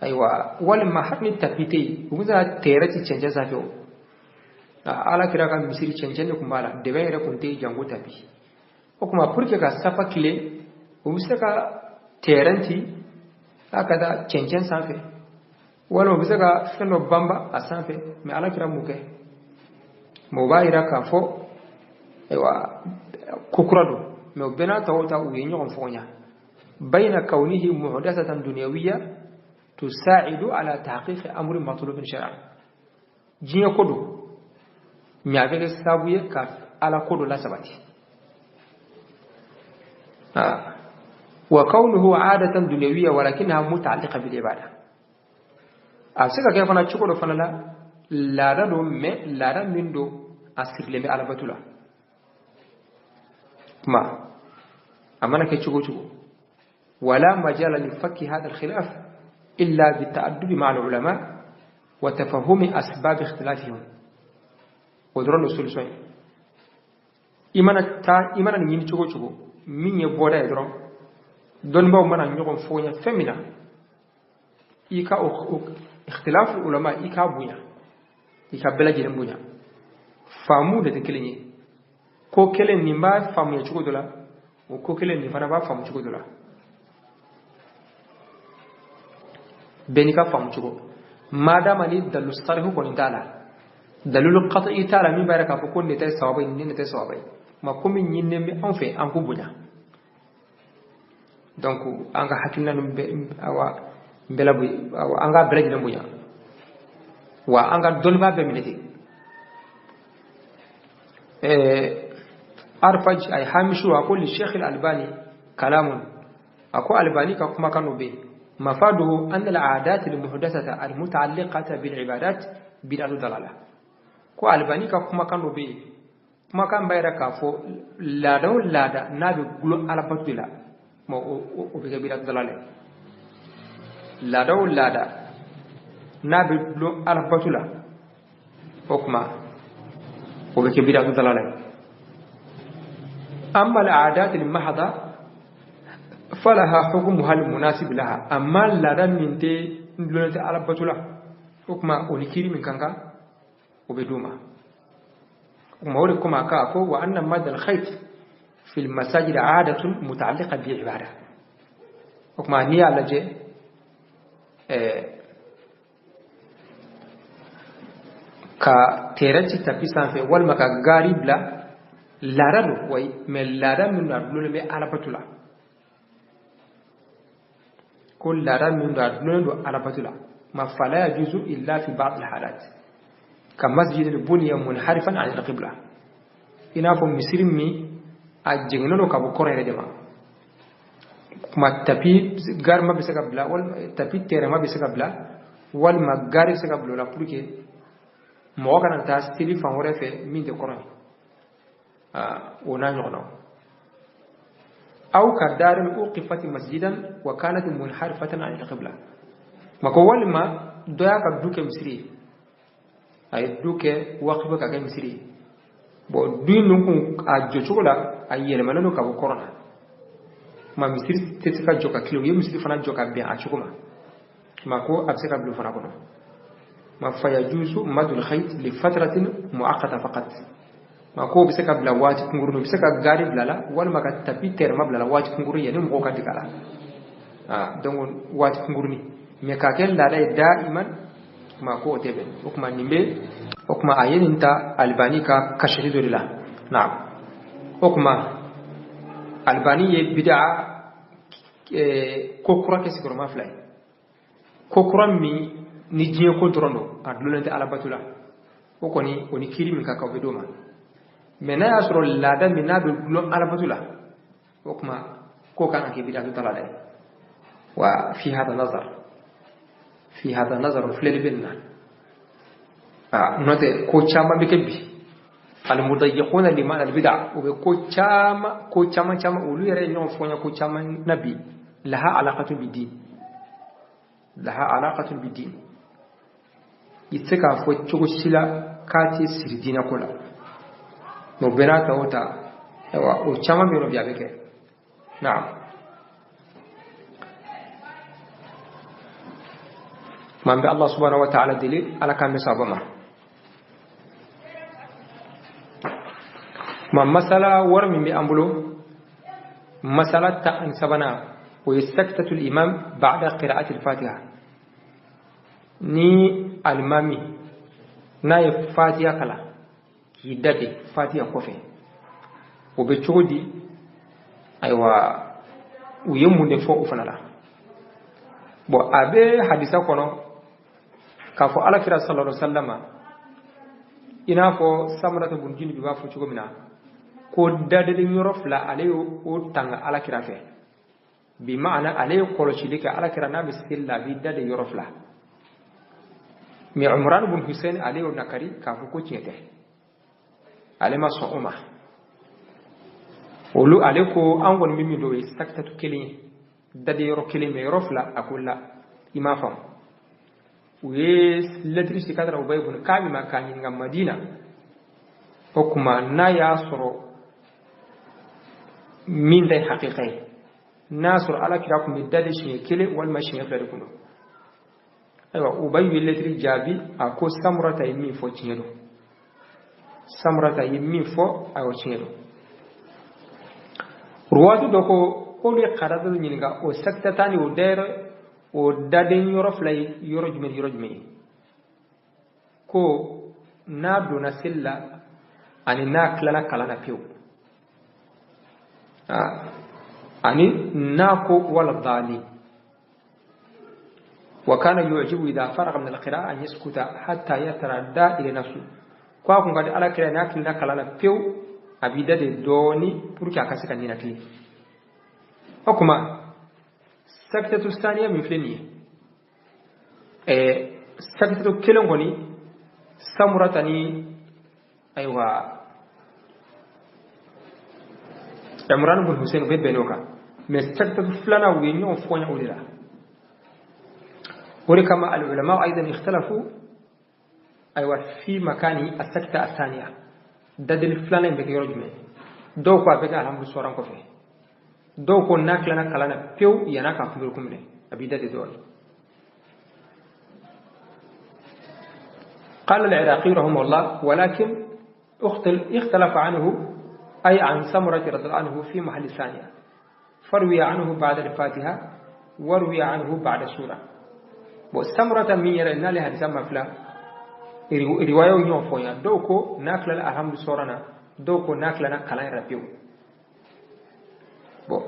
Ayiwa, walima hali ni tapis tɛ yen, u bɛ se ka tɛrɛ ci cɛncɛn sanfɛ. O Ala kira ka misiri, cɛncɛn de kun b'a la, dɛbɛn yɛrɛ kun tɛ yen janko tapis. O tuma pour que ka safa tilen, u bɛ se ka tɛrɛn ci a ka da cɛncɛn sanfɛ, walima u bɛ se ka fɛn dɔ banba a sanfɛ. Mais Ala kira m'o kɛ. Mais o b'a yira k'a fɔ ayiwa ko kura don. Mais o bɛɛ n'a ta o ta, u ye ɲɔgɔn fɔɲa بين كونه محدثة دنيوية تساعد على تحقيق أمر مطلوب شرعا. Diɲɛ ko don, mais a bɛ kɛ sababu ye ka Ala ko dɔ lasabati. وكونه عادة دنيوية ولكنها متعلقة بالعبادة. A bɛ se ka kɛ fana cogo dɔ fana la, laada don, mais laada min don, a sirilen bɛ alabatu la. Kuma a mana kɛ cogo o cogo, ولا مجال لفك هذا الخلاف إلا بالتأدب مع العلماء وتفهم أسباب اختلافهم. O dɔrɔn de solution ye. I mana taa, i mana nin ɲini cogo o cogo, min ye bɔda ye dɔrɔn, dɔnnibaaw mana ɲɔgɔn fɔ fɛn min na, i ka o اختلاف العلماء i k'a bonya, i ka bɛɛ lajɛlen bonya. Faamu de tɛ kelen ye. Ko kelen nin b'a faamuya cogo dɔ la, o ko kelen nin fana b'a faamu cogo dɔ la. Bɛɛ n'i ka faamu cogo. Madama ni dalilu sarihu kɔni t'a la, dalilu qat'i t'a la min b'a yira k'a fɔ ko nin tɛ sawaba ye, nin tɛ sawaba ye, ma komi ɲininen bɛ anw fɛ, an k'u bonya. Donc an ka hakilina ninnu bɛɛ, awa n bɛɛ la, awa an k'a bɛɛ lajɛlen bonya, wa an ka dɔnnibaa bɛɛ minɛ ten. Arfaj ay hamishu a ko للشيخ الألباني كلام. A ko Albani ka kumakan dɔ bɛ yen, مفاده أن العادات المحدثة المتعلقة بالعبادات بدعة ضلالة. Ko Albani ka kumakan dɔ bɛ yen, kumakan b'a yira k'a fɔ laada o laada n'a bɛ gulon alabatu de la, o bɛ kɛ bid'a dalala ye. Laada o laada n'a bɛ gulon alabatu la, o kuma o bɛ kɛ bid'a dalala ye. أما العادات المحضة فلها حكمها المناسب لها. Amma laada min tɛ dulonnen tɛ alabatu la, o kuma o ni kiiri min kan kan, o bɛ d'u ma. O kuma o de komi a ka ko وأن مد الخيط في المساجد عادة متعلقة بعبادة. O kuma n'i y'a lajɛ, ka tɛrɛ ci tapis sanfɛ walima ka gari bila, laada don wayi, mais laada min don, a dulonnen bɛ alabatu la. Ko laada min don, a dulonnen don alabatu la, ma فلا يجوز إلا في بعض الحالات كمسجد بني منحرفا عن القبلة. I n'a fɔ misiri min a jɛngɛnnen don ka bɔ kɔrɔ yɛrɛ de ma. Kuma tapis garima bɛ se ka bila, walima tapis tɛrɛma bɛ se ka bila, walima gari bɛ se ka bila o la pour que mɔgɔ kana taa seli fan wɛrɛ fɛ min tɛ kɔrɔ ye, o n'a ɲɔgɔnnaw. أو كدار أوقفت مسجدا وكانت منحرفة عن القبلة. Ma ko walima dɔ y'a ka du kɛ misiri ye, a ye du kɛ waqifa ka kɛ misiri ye. Bon, du in kun a jɔcogo la, a yɛlɛmanen don ka bɔ kɔrɔ na, ma misiri tɛ se ka jɔ ka tilen. U ye misiri fana jɔ ka bɛn a cogo ma. Ma ko a bɛ se ka bila o fana kɔnɔ. Ma فيجوز مد الخيط لفترة مؤقتة فقط. Ma ko bɛ se ka bila waati kunkurunnin, u bɛ se ka gari bila la walima ka tapis tɛrɛma bila la waati kunkurunnin yanni mɔgɔw ka dege a la. Ah, donc waati kunkurunnin, mais k'a kɛ laada ye دائما, ma ko o tɛ bɛn. O kuma nin bɛ, o kuma a ye nin ta Albani ka kasɛti dɔ de la. Naam. O kuma Albani ye bid'a ko kura kɛ sigiyɔrɔma fila ye, ko kura min ni diɲɛ ko dɔrɔn don, a dulonnen tɛ alabato la, o kɔni o ni kiiri min ka kan o bɛ d'o ma. Mais n'a y'a sɔrɔ laada min n'a bɛ dulon alabato la, o tuma k'o kan ka kɛ bid'a ta la dɛ. Wa fi hada nazar, fi hada nazar, filɛli bɛ nin na. N'o tɛ ko caman bɛ kɛ bi, almudayiquna liman albid'a, u bɛ ko caman, ko caman caman, olu yɛrɛ ye ɲɔgɔn fɔ ko caman na bi, laha alaqatu bidin, laha alaqatu bidin. I tɛ se k'a fɔ cogo si la k'a tɛ siri diinɛ ko la, mais o bɛɛ n'a ta o ta, ayiwa, o caman bɛ yen nɔ bi, a bɛ kɛ. Naam, man bɛ Allah subhanahu wa ta'ala deli, ala k'an bɛ sababa ma. Ma masala wari min bɛ an bolo, masala 13nan, o ye saktatul imam ba'da qira'ati al-fatiha. Ni alimami n'a ye fatiha kalan k'i dade fatiha kɔfɛ, o bɛ cogo di? Ayiwa, u ye mun de fɔ o fana la? Bon, a bɛ hadisa kɔnɔ k'a fɔ ala kira sallallahu alaihi wasallam, i n'a fɔ Samurata bun Jundubi b'a fɔ cogo min na, ko dadelen yɔrɔ fila, ale y'o tanga ala kira fɛ. Bi maana, ale ye kɔlɔsili kɛ ala kira n'a bɛ seli la, a b'i da de yɔrɔ fila. Mais Umran bun Hussein, ale y'o nakari k'a fɔ ko tiɲɛ tɛ, ale ma sɔn o ma. Olu, ale ko an kɔni bɛ min dɔn, o ye sakitatu kelen ye, dade yɔrɔ kelen, mais yɔrɔ fila, a ko la, i m'a faamu. U ye lɛtiri ci ka taara Ubayi bun Kaabi ma k'a ɲininka Madina, o kuma n'a y'a sɔrɔ min ta ye hakika ye, n'a y'a sɔrɔ ala kira tun bɛ dade siɲɛ kelen walima siɲɛ fila de kun don. Ayiwa, Ubayi ye lɛtiri jaabi, a ko Samurata ye min fɔ tiɲɛ don, Samurata ye min fɔ, ayiwa, tiɲɛ don. Ruwaatu dɔ ko k'olu ye Kadada ɲininka, o sakitata ni o dayɔrɔ, o daden yɔrɔ fila ye yɔrɔ jumɛn ni yɔrɔ jumɛn ye? Ko n'a donna seli la ani n'a tilala kalan na pewu, ani n'a ko wala dali. Wa kana yu'jibu idha faraga min al-qira'a an yaskuta hatta yataradda ila nafsi. Ko a kun ka di ala kira, n'a tilala kalan na pewu, a b'i da de dɔɔni pour que a ka se ka ninakili. O kuma sakitatu saniya min filɛ nin ye, sakitatu kelen kɔni, Samurata ni, ayiwa, Imran bin Hussein, u bɛ bɛn n'o kan. Mais sakitatu filanan, u ye ɲɔgɔn fɔɲa o de la. O de kama al-ulama aidan ikhtalafu, ayiwa, fi makani as-sakta athaniya, dadeli filanan in bɛ kɛ yɔrɔ jumɛn? Dɔw ko a bɛ kɛ alhamdu sɔran kɔfɛ, dɔw ko n'a tilala kalan na pewu, yann'a ka kunbere minɛ, a b'i dade dɔɔnin. قال العراقي رحمه الله: ولكن اختلف عنه، أي عن سمرة رضي الله عنه، في محل الثانية، فروي عنه بعد الفاتحة وروي عنه بعد سورة. وسمرة من يرى إن لها حديث ما فلا رواية يوم فويا، دوكو ناكل الحمد سورنا، دوكو ناكلنا كلام ربيو. Bon,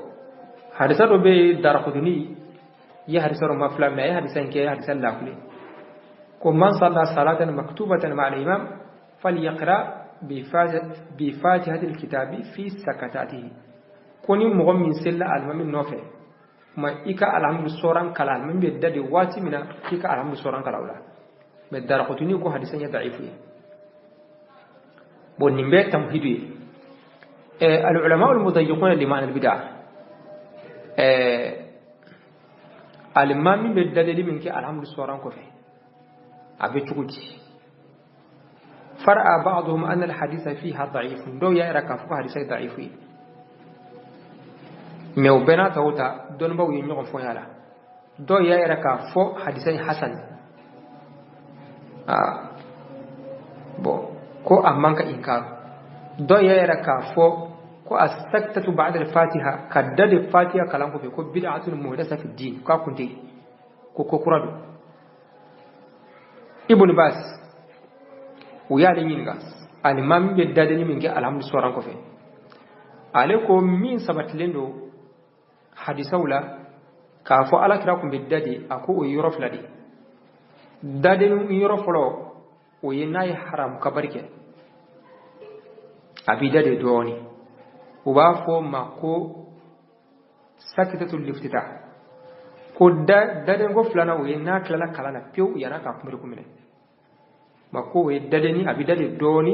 hadisa dɔ bɛ Darakuduni ye, hadisa dɔ ma fila, mais a ye hadisa in kɛ hadisa lakule, ko man salla salatan maktubatan ma'a al-imam falyaqra bi fatihati al-kitabi fi sakatatihi. Ko ni mɔgɔ min selila alimami nɔfɛ, kuma i ka alhamdu sɔran kalan, alimami bɛ da de waati min na, k'i ka alhamdu sɔran kalan o la. Mais Darakutuni ko hadisa in ye da'ifu ye. Bon, nin bɛɛ tamhidu ye. العلماء المضيقون لمعنى البدع، alimami bɛ dadeli min kɛ alhamdu sɔran kɔfɛ, a bɛ cogo di? فرأى بعضهم أن الحديث فيها ضعيف، dɔw y'a yira k'a fɔ ko hadisa ye da'ifu ye. Mais o bɛɛ n'a ta o ta, dɔnnibaw ye ɲɔgɔn fɔ la, dɔw y'a yira k'a fɔ hadisa ye hasan. Bon, ko a man ka inkar. Dɔw y'a yira k'a fɔ ko as-saktatu ba'da al-fatiha, ka dade fatiha kalan kɔfɛ, ko bid'atun muhdasa fi din, k'a kun tɛ ko ko kura don. Ibn Bas, u y'ale ɲininka alimami bɛ dadeli min kɛ alhamdu sɔran kɔfɛ. Ale ko min sabatilen don hadisaw la k'a fɔ ala kira kun bɛ da de, a ko o ye yɔrɔ fila de ye. Daden yɔrɔ fɔlɔ, o ye n'a ye haramu kabari kɛ, a b'i da de dɔɔni, u b'a fɔ ma ko sakitatul liftita. Ko dadenko filanan, o ye n'a tilala kalan na pewu yan'a ka kunbiriku minɛ ma, ko o ye dadenni, a bɛ da de dɔɔni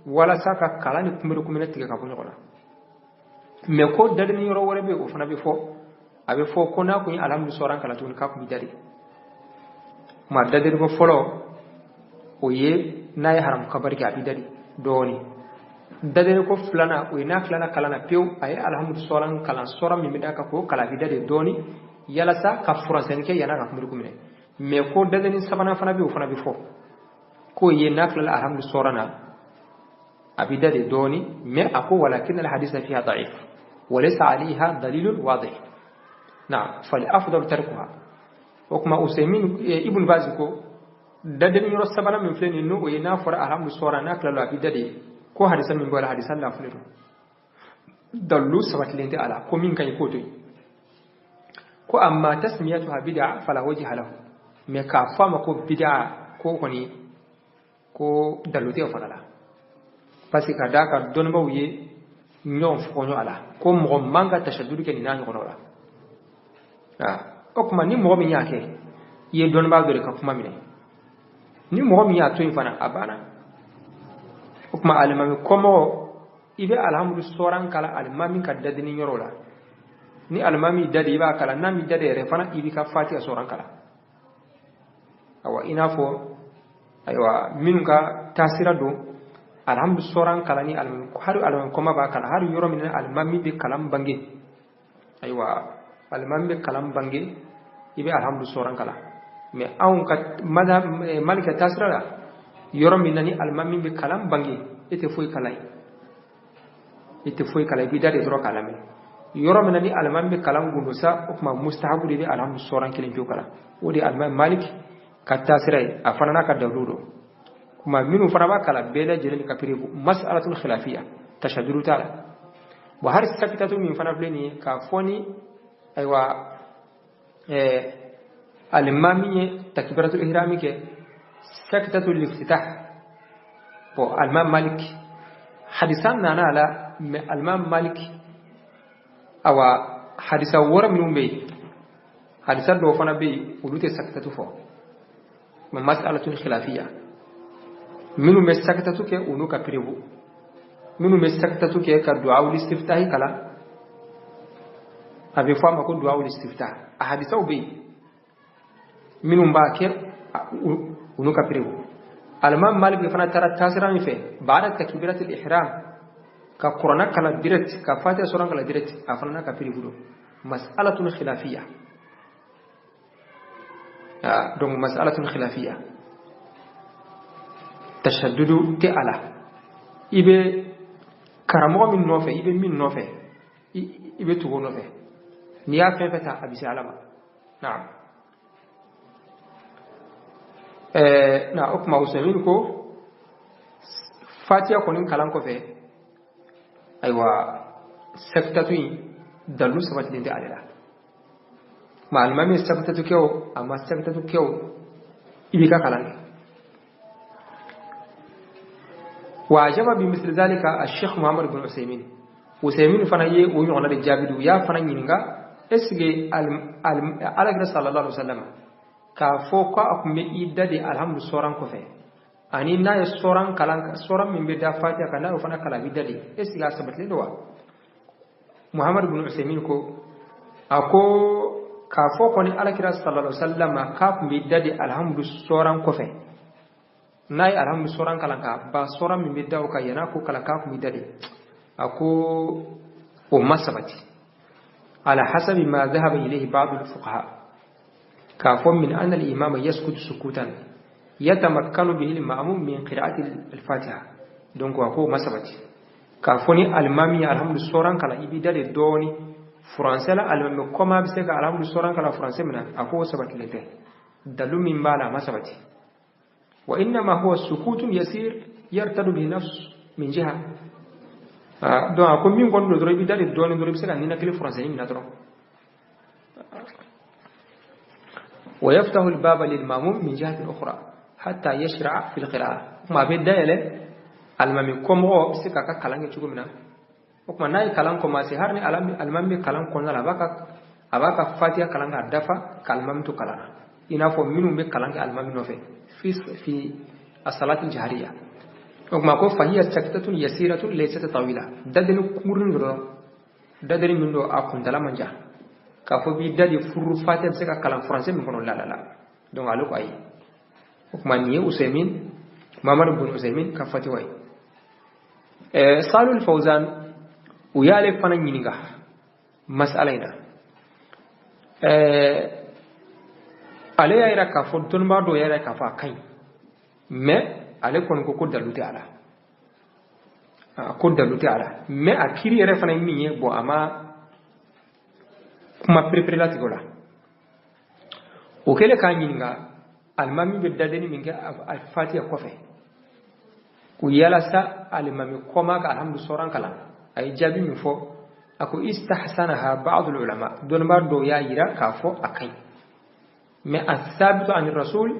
walasa ka kalan ni kunbiriku minɛ tigɛ ka bɔ ɲɔgɔn na. Mɛ ko dadenni yɔrɔ wɛrɛ bɛ yen, o fana bɛ fɔ, a bɛ fɔ ko n'a kun ye alhamdu sɔran kalan tuguni, k'a kun bɛ da de. Ma dadenko fɔlɔ, o ye n'a ye haramu kabari kɛ, a bɛ da de dɔɔni. Dadenko filanan, o ye n'a tilala kalan na pewu, a ye alhamdu sɔran kalan, sɔran min bɛ d'a kan k'o kalan, a bɛ da de dɔɔni yalasa ka furansɛnni kɛ yan'a ka kunbiriku minɛ. Mɛ ko dadenni sabanan fana bɛ yen, o fana bɛ fɔ k'o ye n'a tilala alhamdu sɔran na, a bɛ da de dɔɔni. Mɛ a ko walakin alhadisa fiha da'if walaysa alayha dalilun wadih, na fal afdal tarkuha. O kuma Usaimin, Ibn Baz ko dadenni yɔrɔ sabanan min filɛ nin, n'o ye n'a fɔra alhamdu sɔra n'a tilala, a bɛ da de, ko hadisa min bɔra, hadisa lafili don, dalilu sabatilen tɛ a la, ko min ka ɲi k'o to yen. Ko amma tasmiyatuha bid'a fala wajha lahu, mɛ k'a fɔ a ma ko bid'a, ko kɔni ko dalilu tɛ o fana la, parce que ka d'a kan dɔnnibaw ye ɲɔgɔn fɔɲɔ a la, ko mɔgɔ man ka tashaddud kɛ nin n'a ɲɔgɔnnaw la. O tuma ni mɔgɔ min y'a kɛ, i ye dɔnnibaa dɔ de ka kuma minɛ. Ni mɔgɔ min y'a to yen fana, a banna. O tuma alimami kɔmɔgɔ, i bɛ alhamdu sɔran kalan alimami ka dadenni yɔrɔ la. Ni alimami da de, i b'a kalan. N'a m'i da de yɛrɛ fana, i b'i ka fatiha sɔran kalan. Awa, i n'a fɔ ayiwa minnu ka taasira don alhamdu sɔran kalan ni alimami, hali alimami kɔma b'a kalan, hali yɔrɔ min na alimami bɛ kalan bange, ayiwa alimami bɛ kalan bange, i bɛ alhamdu sɔran kalan. Mɛ anw ka malika taasira la, yɔrɔ min na ni alimami bɛ kalan bange, e tɛ foyi kalan yen, i tɛ foyi kalan, i b'i da de dɔrɔn k'a lamɛn. Yɔrɔ min na ni alimami bɛ kalan gundo sa, o tuma mustahabu de bɛ alhamdu sɔran kelen pewu kalan. O de ye alimami Malik ka taasira ye, a fana n'a ka dalilu don. Kuma minnu fana b'a kalan, bɛɛ lajɛlen ka preuve, mas'alatul khilafiya, tashaddud t'a la. Bon, hali sakitatu min fana filɛ nin ye, k'a fɔ ni ayiwa alimami ye takbiratul ihrami kɛ, sakitatul liftitah, bon, alimami Malik hadisa nana a la. Mɛ alimami Malik, awa hadisa wɔɔrɔ minnu bɛ yen, hadisa dɔw fana bɛ yen, olu tɛ sakitatu fɔ. Mɛ mas'alatul khilafiya, minnu bɛ sakitatu kɛ, olu ka preuve, minnu bɛ sakitatu kɛ ka du'a istiftahi kalan, a bɛ fɔ a ma ko du'a istiftah, a hadisaw bɛ yen, minnu b'a kɛ, olu ka preuve. Alimami Malik fana taara taasira min fɛ, ba'da takbiratul ihram ka kuranna kalan direct, ka fatiha sɔrɔ kalan direct, a fana n'a ka preuve don. Mas'alatun khilafiya, donc mas'alatun khilafiya, tashaddudu tɛ a la. I bɛ karamɔgɔ min nɔfɛ, i bɛ min nɔfɛ, i bɛ tugu o nɔfɛ. N'i y'a fɛn fɛn ta, a bɛ se ala ma. Naam, na o kuma Usaimin ko fatiha kɔni kalan kɔfɛ, ayiwa sakitatu in dalilu sabatilen tɛ ale la. Ma alimami ye sakitatu kɛ o, a ma sakitatu kɛ o, i b'i ka kalan kɛ. Wa ajaba bi misli zalika al-Sheikh Muhammad bin Usaimin. Usaimin fana ye o ɲɔgɔnna de jaabi di. U y'a fana ɲininka, est ce que alakira sallallahu alaihi wasallam k'a fɔ ko a tun bɛ i da de alhamdu sɔran kɔfɛ, ani n'a ye sɔran kalan, sɔran min bɛ da fatiha kan, n'a y'o fana kalan, a bɛ da de, est ce que a sabatilen don wa? Muhammad bin Usaimin ko, a ko k'a fɔ kɔni alakira sallallahu alaihi wasallam k'a tun bɛ da de alhamdu sɔran kɔfɛ, n'a ye alhamdu sɔran kalan ka ba, sɔran min bɛ da o kan yan'a ko kalan, k'a tun bɛ da de, a ko o ma sabati. Ala hasabi ma dhahaba ilayhi ba'd al-fuqaha, k'a fɔ min anna al-imama yaskutu sukutan yatamakkanu bihi al-ma'mum min qira'ati al-fatiha. Donc a ko o ma sabati k'a fɔ ni alimami ye alhamdu sɔran kalan, i b'i da de dɔɔni furancɛ la, alimami kɔma bɛ se ka alhamdu sɔran kalan furancɛ min na, a ko o sabatilen tɛ, dalu min b'a la a ma sabati. Wa innama huwa sukutun yasir yartadu bihi nafs min jiha. Donc a ko min kɔni don dɔrɔn, i b'i da de dɔɔnin dɔrɔn, i bɛ se ka ninakili furancɛni minɛ dɔrɔn. ويفتح الباب للماموم من جهة أخرى حتى يشرع في القراءة. Kuma a bɛ dayɛlɛ alimami kɔmɔgɔ bɛ se k'a ka kalan kɛ cogo min na. O tuma n'a ye kalan commencé, hali ni alimami bɛ kalan kɔnɔna la, a b'a ka fatiya kalan k'a dafa ka alimami to kalan na, i n'a fɔ minnu bɛ kalan kɛ alimami nɔfɛ fi as-salati jahariya. O tuma ko fahiya saktatun yasiratun laysat tawila, dadeni kunkurunin dɔrɔn, dadeni min don a kuntala man jan, k'a fɔ b'i da de furu fatiya bɛ se ka kalan furancɛ min kɔnɔ, la la la. Donc ale ko ayi. O tuma nin ye Usaymin, Mamadu bun Usaymin ka fatiwa ye. Salul Fawzan u y'ale fana ɲininka masala in na. Ale y'a yira k'a fɔ dɔnnibaa dɔw y'a yira k'a fɔ a ka ɲi, mais ale kɔni ko dalu tɛ a la, ko dalu tɛ a la, mais a kiiri yɛrɛ fana ye min ye, bon, a ma kuma perepere latigɛ o la. O kɛlen k'a ɲininka alimami bɛ dadeni min kɛ a fatiya kɔfɛ, ko yalasa alimami kɔma ka alhamdu sɔran kalan, a ye jaabi min fɔ, a ko istahsanaha ba'dul ulama, dɔnnibaa dɔw y'a yira k'a fɔ a ka ɲi, mais athabitu ani rasul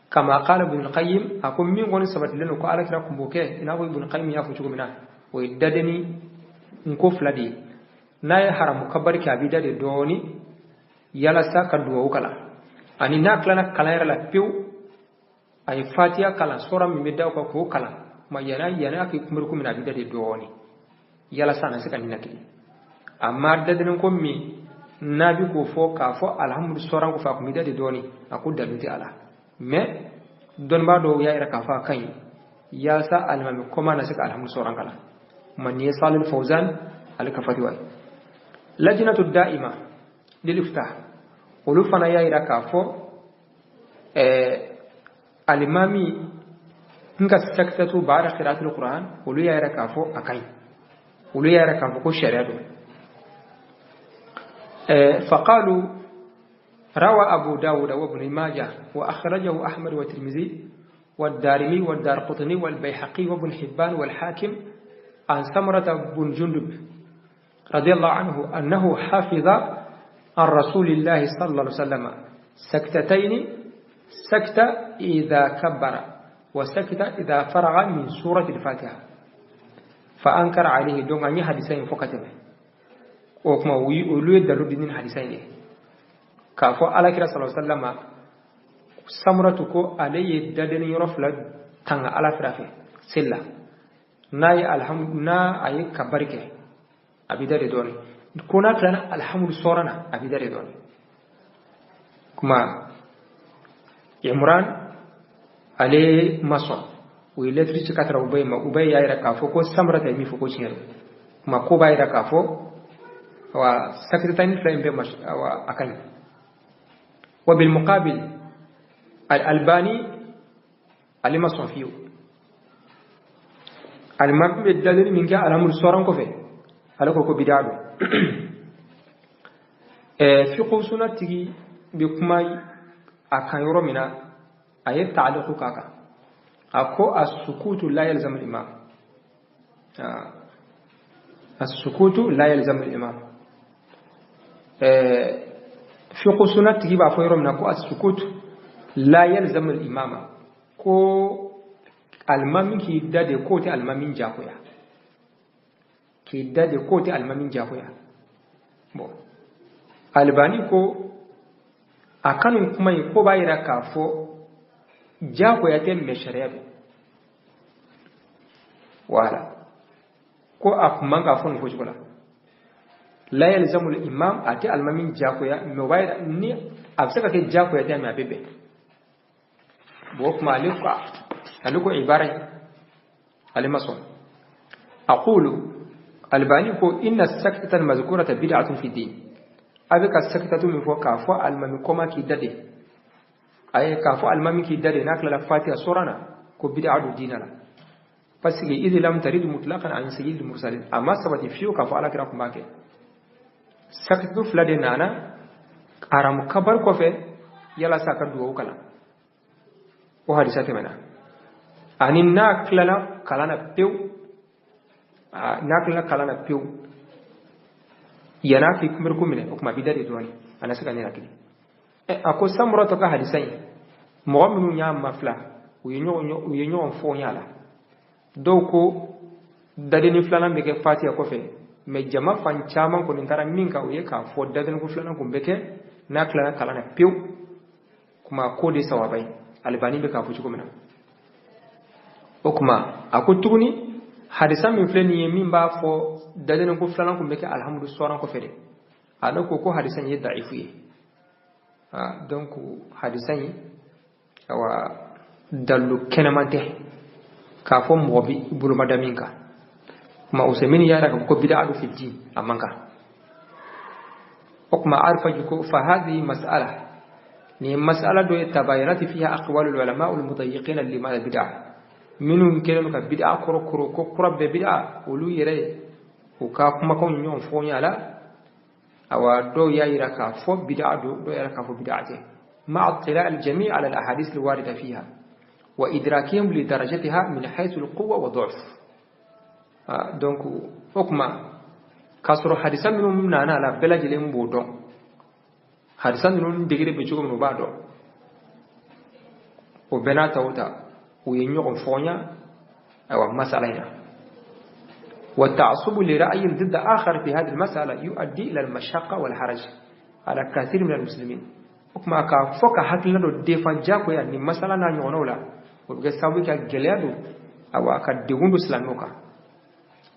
kama qala Ibn al-Qayyim, a ko min kɔni sabatilen don ko alakira kun b'o kɛ, i n'a fɔ Ibn al-Qayyim y'a fɔ cogo min na, o ye dadeni nko fila de ye. N'a ye haramu kabari kɛ, a b'i da de dɔɔni yalasa ka duwawu kalan, ani n'a tilala kalan yɛrɛ la pewu, a ye fatiya kalan sɔrɔ min bɛ da o kan k'o kalan, ma yan'a k'i kunbɛrɛ min na, a b'i da de dɔɔni yalasa a na se ka ninakili. A ma dadeni ko min n'a bɛ k'o fɔ k'a fɔ alhamdu sɔrɔ kɔfɛ, a kun b'i da de dɔɔni, a ko dalu tɛ a la, mais dɔnnibaa dɔw y'a yira k'a fɔ a ka ɲi yalasa alimami kɔma na se ka alhamdu sɔrɔ kalan. Ma nin ye Salul Fawzan ale ka fatiwa ye. Lajinatu da'ima lil iftah, olu fana y'a yira k'a fɔ alimami n ka sakitatu ba'da qira'atil Qur'an, olu y'a yira k'a fɔ a ka ɲi, olu y'a yira k'a fɔ ko sariya don. Faqalu روى أبو داود وابن ماجه وأخرجه أحمد والترمذي والدارمي والدارقطني والبيحقي وابن حبان والحاكم عن سمرة بن جندب رضي الله عنه أنه حفظ عن رسول الله صلى الله عليه وسلم سكتتين، سكت إذا كبر وسكت إذا فرغ من سورة الفاتحة، فأنكر عليه. دون أن حديثين فكتبه وكما ولو دلو دين حديثين k'a fɔ alakira sallallahu alaihi wasallam samuratu ko ale ye dadeni yɔrɔ fila tanga ala fira fɛ seli la, n'a ye alhamdu n'a a ye kabari kɛ a b'i da de dɔɔni, ko n'a tilala alhamdu sɔrɔ na a b'i da de dɔɔni. Kuma Imran ale ma sɔn, o ye lɛtiri ci ka taara Ubayi ma. Ubayi y'a yira k'a fɔ ko samurata ye min fɔ ko tiɲɛ don. Kuma ko b'a yira k'a fɔ wa sakitani fila in bɛɛ a ka ɲi. وبالمقابل الألباني علم صنفيو المام بالدليل من جاء الأمر سوران كفي على كوكو بدعو في قوسنا تيجي بكماي أكان يرو منا أي تعليق كاكا أكو السكوت لا يلزم الإمام، السكوت لا يلزم الإمام. في قوسنا تجيب عفويرو من أكو السكوت لا يلزم الإمامة، كو المامين كي دادي كوتي المامين جاكويا، كي دادي كوتي المامين جاكويا. بو الباني كو أكانو كما يكو بايرا كافو جاكويا تم مشاريع ولا كو أكمان كافو نفوش كلا لا يلزم الإمام أتي المامين جاكويا موبايل ني أبسك كي جاكويا تم أبيبي. بوك ما عليكو عبارة على مصر. أقول الباني كو إن السكتة المذكورة بدعة في الدين. أبيك السكتة من فوق كافو المامي كوما كي دادي، أي كافو المامي كي دادي ناكل الفاتحة سورانا كو بدعة الدين لا، بس إذا لم ترد مطلقا عن سيد المرسلين. أما سبت فيو كافو على كراكم باكي sakatu fila de nana aramu kabar kɔfɛ yalasa ka duwawu kalan, o hadisa tɛmɛna. Ani n'a tilala kalan na pewu, N'a tilala kalan na pewu yan'a k'i kunbɛriko minɛ, o tuma a b'i da de dɔɔnin, a na se ka ninakili. A ko Samuratɔ ka hadisa in, mɔgɔ minnu y'a mafila, u ye ɲɔgɔn fɔ a la. Dɔw ko dadenni filanan bɛ kɛ Fatiha kɔfɛ, mais jama fan caman kɔni taara min kan, o ye k'a fɔ dadenni filanan kun bɛ kɛ n'a tilala kalan na pewu. Kuma ko de sawaba ye, Albani bɛ k'a fɔ cogo min na. O kuma a ko tuguni hadisa min filɛ nin ye, min b'a fɔ dadenni ko filanan kun bɛ kɛ alhamdu sɔran kɔfɛ dɛ, ale ko ko hadisa in ye daifu ye. Donc hadisa in awa dalilu kɛnɛman tɛ k'a fɔ mɔgɔ bi bolomada min kan. Kuma Usaimin y'a yira k'a fɔ ko bid'a do fi din, a man kan. O kuma Arfaji ko fa hadhihi mas'ala, nin ye mas'ala dɔ ye, tabayanat fiha aqwalul ulama al mudayyiqina lima bid'a, minnu kɛlen don ka bid'a kɔrɔ koro ko kura bɛɛ bid'a, olu yɛrɛ u ka kumakanw ɲɔgɔn fɔ ɲa la. Awa dɔw y'a yira k'a fɔ bid'a don, dɔw y'a yira k'a fɔ bid'a tɛ. Ma'a ittila' al jami' ala al ahadith al warida fiha wa idrakihim li darajatiha min haythu al quwwa wa du'f. Donc o kuma k'a sɔrɔ hadisa minnu nana a la, bɛɛ lajɛlen b'o dɔn, hadisa ninnu degré bɛ cogo min, u b'a dɔn. O bɛɛ n'a ta o ta, u ye ɲɔgɔn fɔɲa ayiwa masala in na. والتعصب لرأي ضد آخر في هذه المسألة يؤدي إلى المشقة والحرج على كثير من المسلمين. وكما كفوك hakilina dɔ defan jagoya ni masala n'a ɲɔgɔnnaw la, o bɛ kɛ sababu ye ka gɛlɛya don, awa ka degun don silamɛw kan.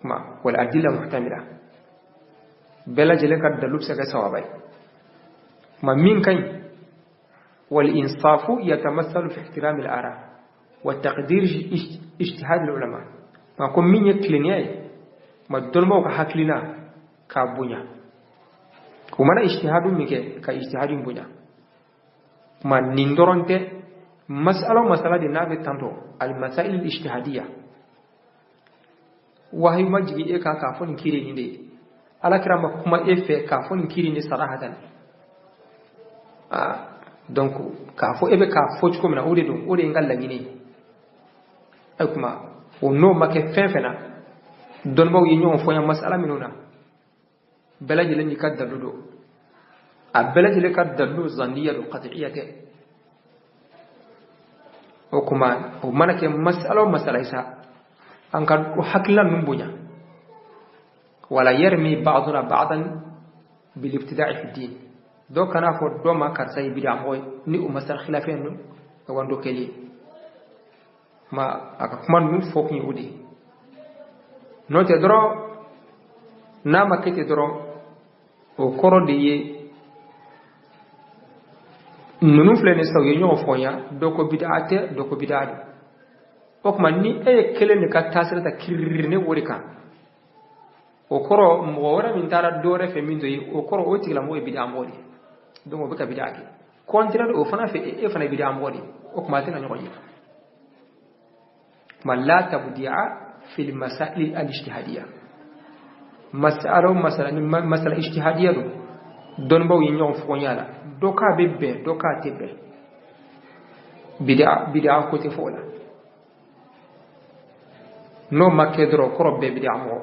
Kuma wal adilla muhtamila, bɛɛ lajɛlen ka dalilu bɛ se ka kɛ sawaba ye. Kuma min ka ɲi, wal insafu yatamassalu fi ihtirami al ara wa taqdir ijtihad al ulama. Ma ko min ye tilennenya ye, ma dɔnnibaw ka hakilina k'a bonya, u mana ijtihadu min kɛ, ka ijtihadu bonya. Ma nin dɔrɔn tɛ, masala o masala de n'a bɛ tantɔ al masail al ijtihadiyya, wahayu ma jigin e kan k'a fɔ nin kiri nin de ye, Ala kira ma kuma e fɛ k'a fɔ nin kiri nin sarahatan. Donc k'a fɔ e bɛ k'a fɔ cogo min na, o de don, o de ye n ka laɲini ye. Ayi kuma o n'o ma kɛ fɛn fɛn na, dɔnnibaw ye ɲɔgɔn fɔ yan masala minnu na, bɛɛ lajɛlen n'i ka dalilu don, a bɛɛ lajɛlen ka dalilu zanniya don, qat'iyya tɛ. O kuma o mana kɛ masala o masala ye sa, an ka hakilina ninnu bonya. Wala yarmi ba'duna ba'dan bil ibtida'i fi din, dɔw kana fɔ dɔ ma karisa ye bid'a mɔgɔ ye ni o masala khilafin ninnu ka dɔ kɛli ye. Ma a ka kuma ninnu fɔ kun ye o de ye. N'o tɛ dɔrɔn, n'a ma kɛ ten dɔrɔn, o kɔrɔ de ye ninnu filɛ nin sisan, u ye ɲɔgɔn fɔnya, dɔ ko bid'a tɛ, dɔ ko bid'a don. O tuma ni e ye kelen de ka taasira ta kiriri ne o de kan, o kɔrɔ mɔgɔ wɛrɛ min taara dɔ wɛrɛ fɛ min to ye, o kɔrɔ o tigilamɔgɔ ye bid'a mɔgɔ de ye. Donc o bɛ ka bid'a kɛ contraire o fana fɛ, e fana ye bid'a mɔgɔ de ye. O tuma a tɛna ɲɔgɔn ye. Kuma la tabdi'a fi al-masail al-ijtihadiyya, mas'ala o masala ni masala ijtihadiyya don, dɔnnibaw ye ɲɔgɔn fɔnya la, dɔ k'a bɛ bɛn, dɔ k'a tɛ bɛn, bid'a ko tɛ fɔ o la. N'o ma kɛ dɔrɔn, kɔrɔ bɛɛ bid'a mɔgɔ.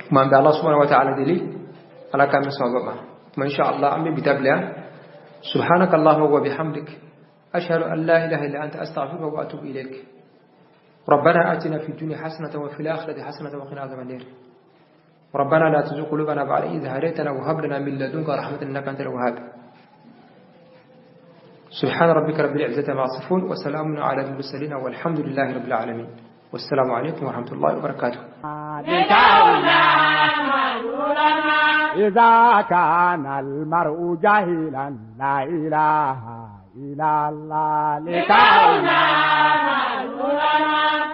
Kuma an bɛ Ala subhanahu wa ta'ala deli, Ala k'an bɛ sawaba ma. Kuma insha Allah an bɛ bi ta bila. Subhanaka Allahumma wa bihamdik, ashhadu an la ilaha illa anta, astaghfiruka wa atubu ilayk. ربنا آتنا في الدنيا حسنة وفي الآخرة حسنة وقنا عذاب النار. ربنا لا تزغ قلوبنا بعد إذ هديتنا وهب لنا من لدنك رحمة إنك أنت الوهاب. سبحان ربك رب العزة عما يصفون وسلام على المرسلين والحمد لله رب العالمين. والسلام عليكم ورحمة الله وبركاته. إذا كان المرء جاهلا لا إله إلا الله لكونا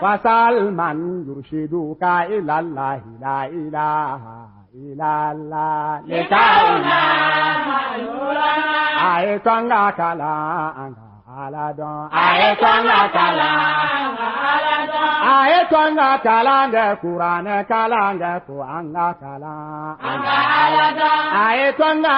فسأل من يرشدك إلى الله لا إله إلا الله لكونا أيتوانغا كلا على دون أيتوانغا كلا أيتوانغا كلا قرآن كلا قرآن كلا أيتوانغا.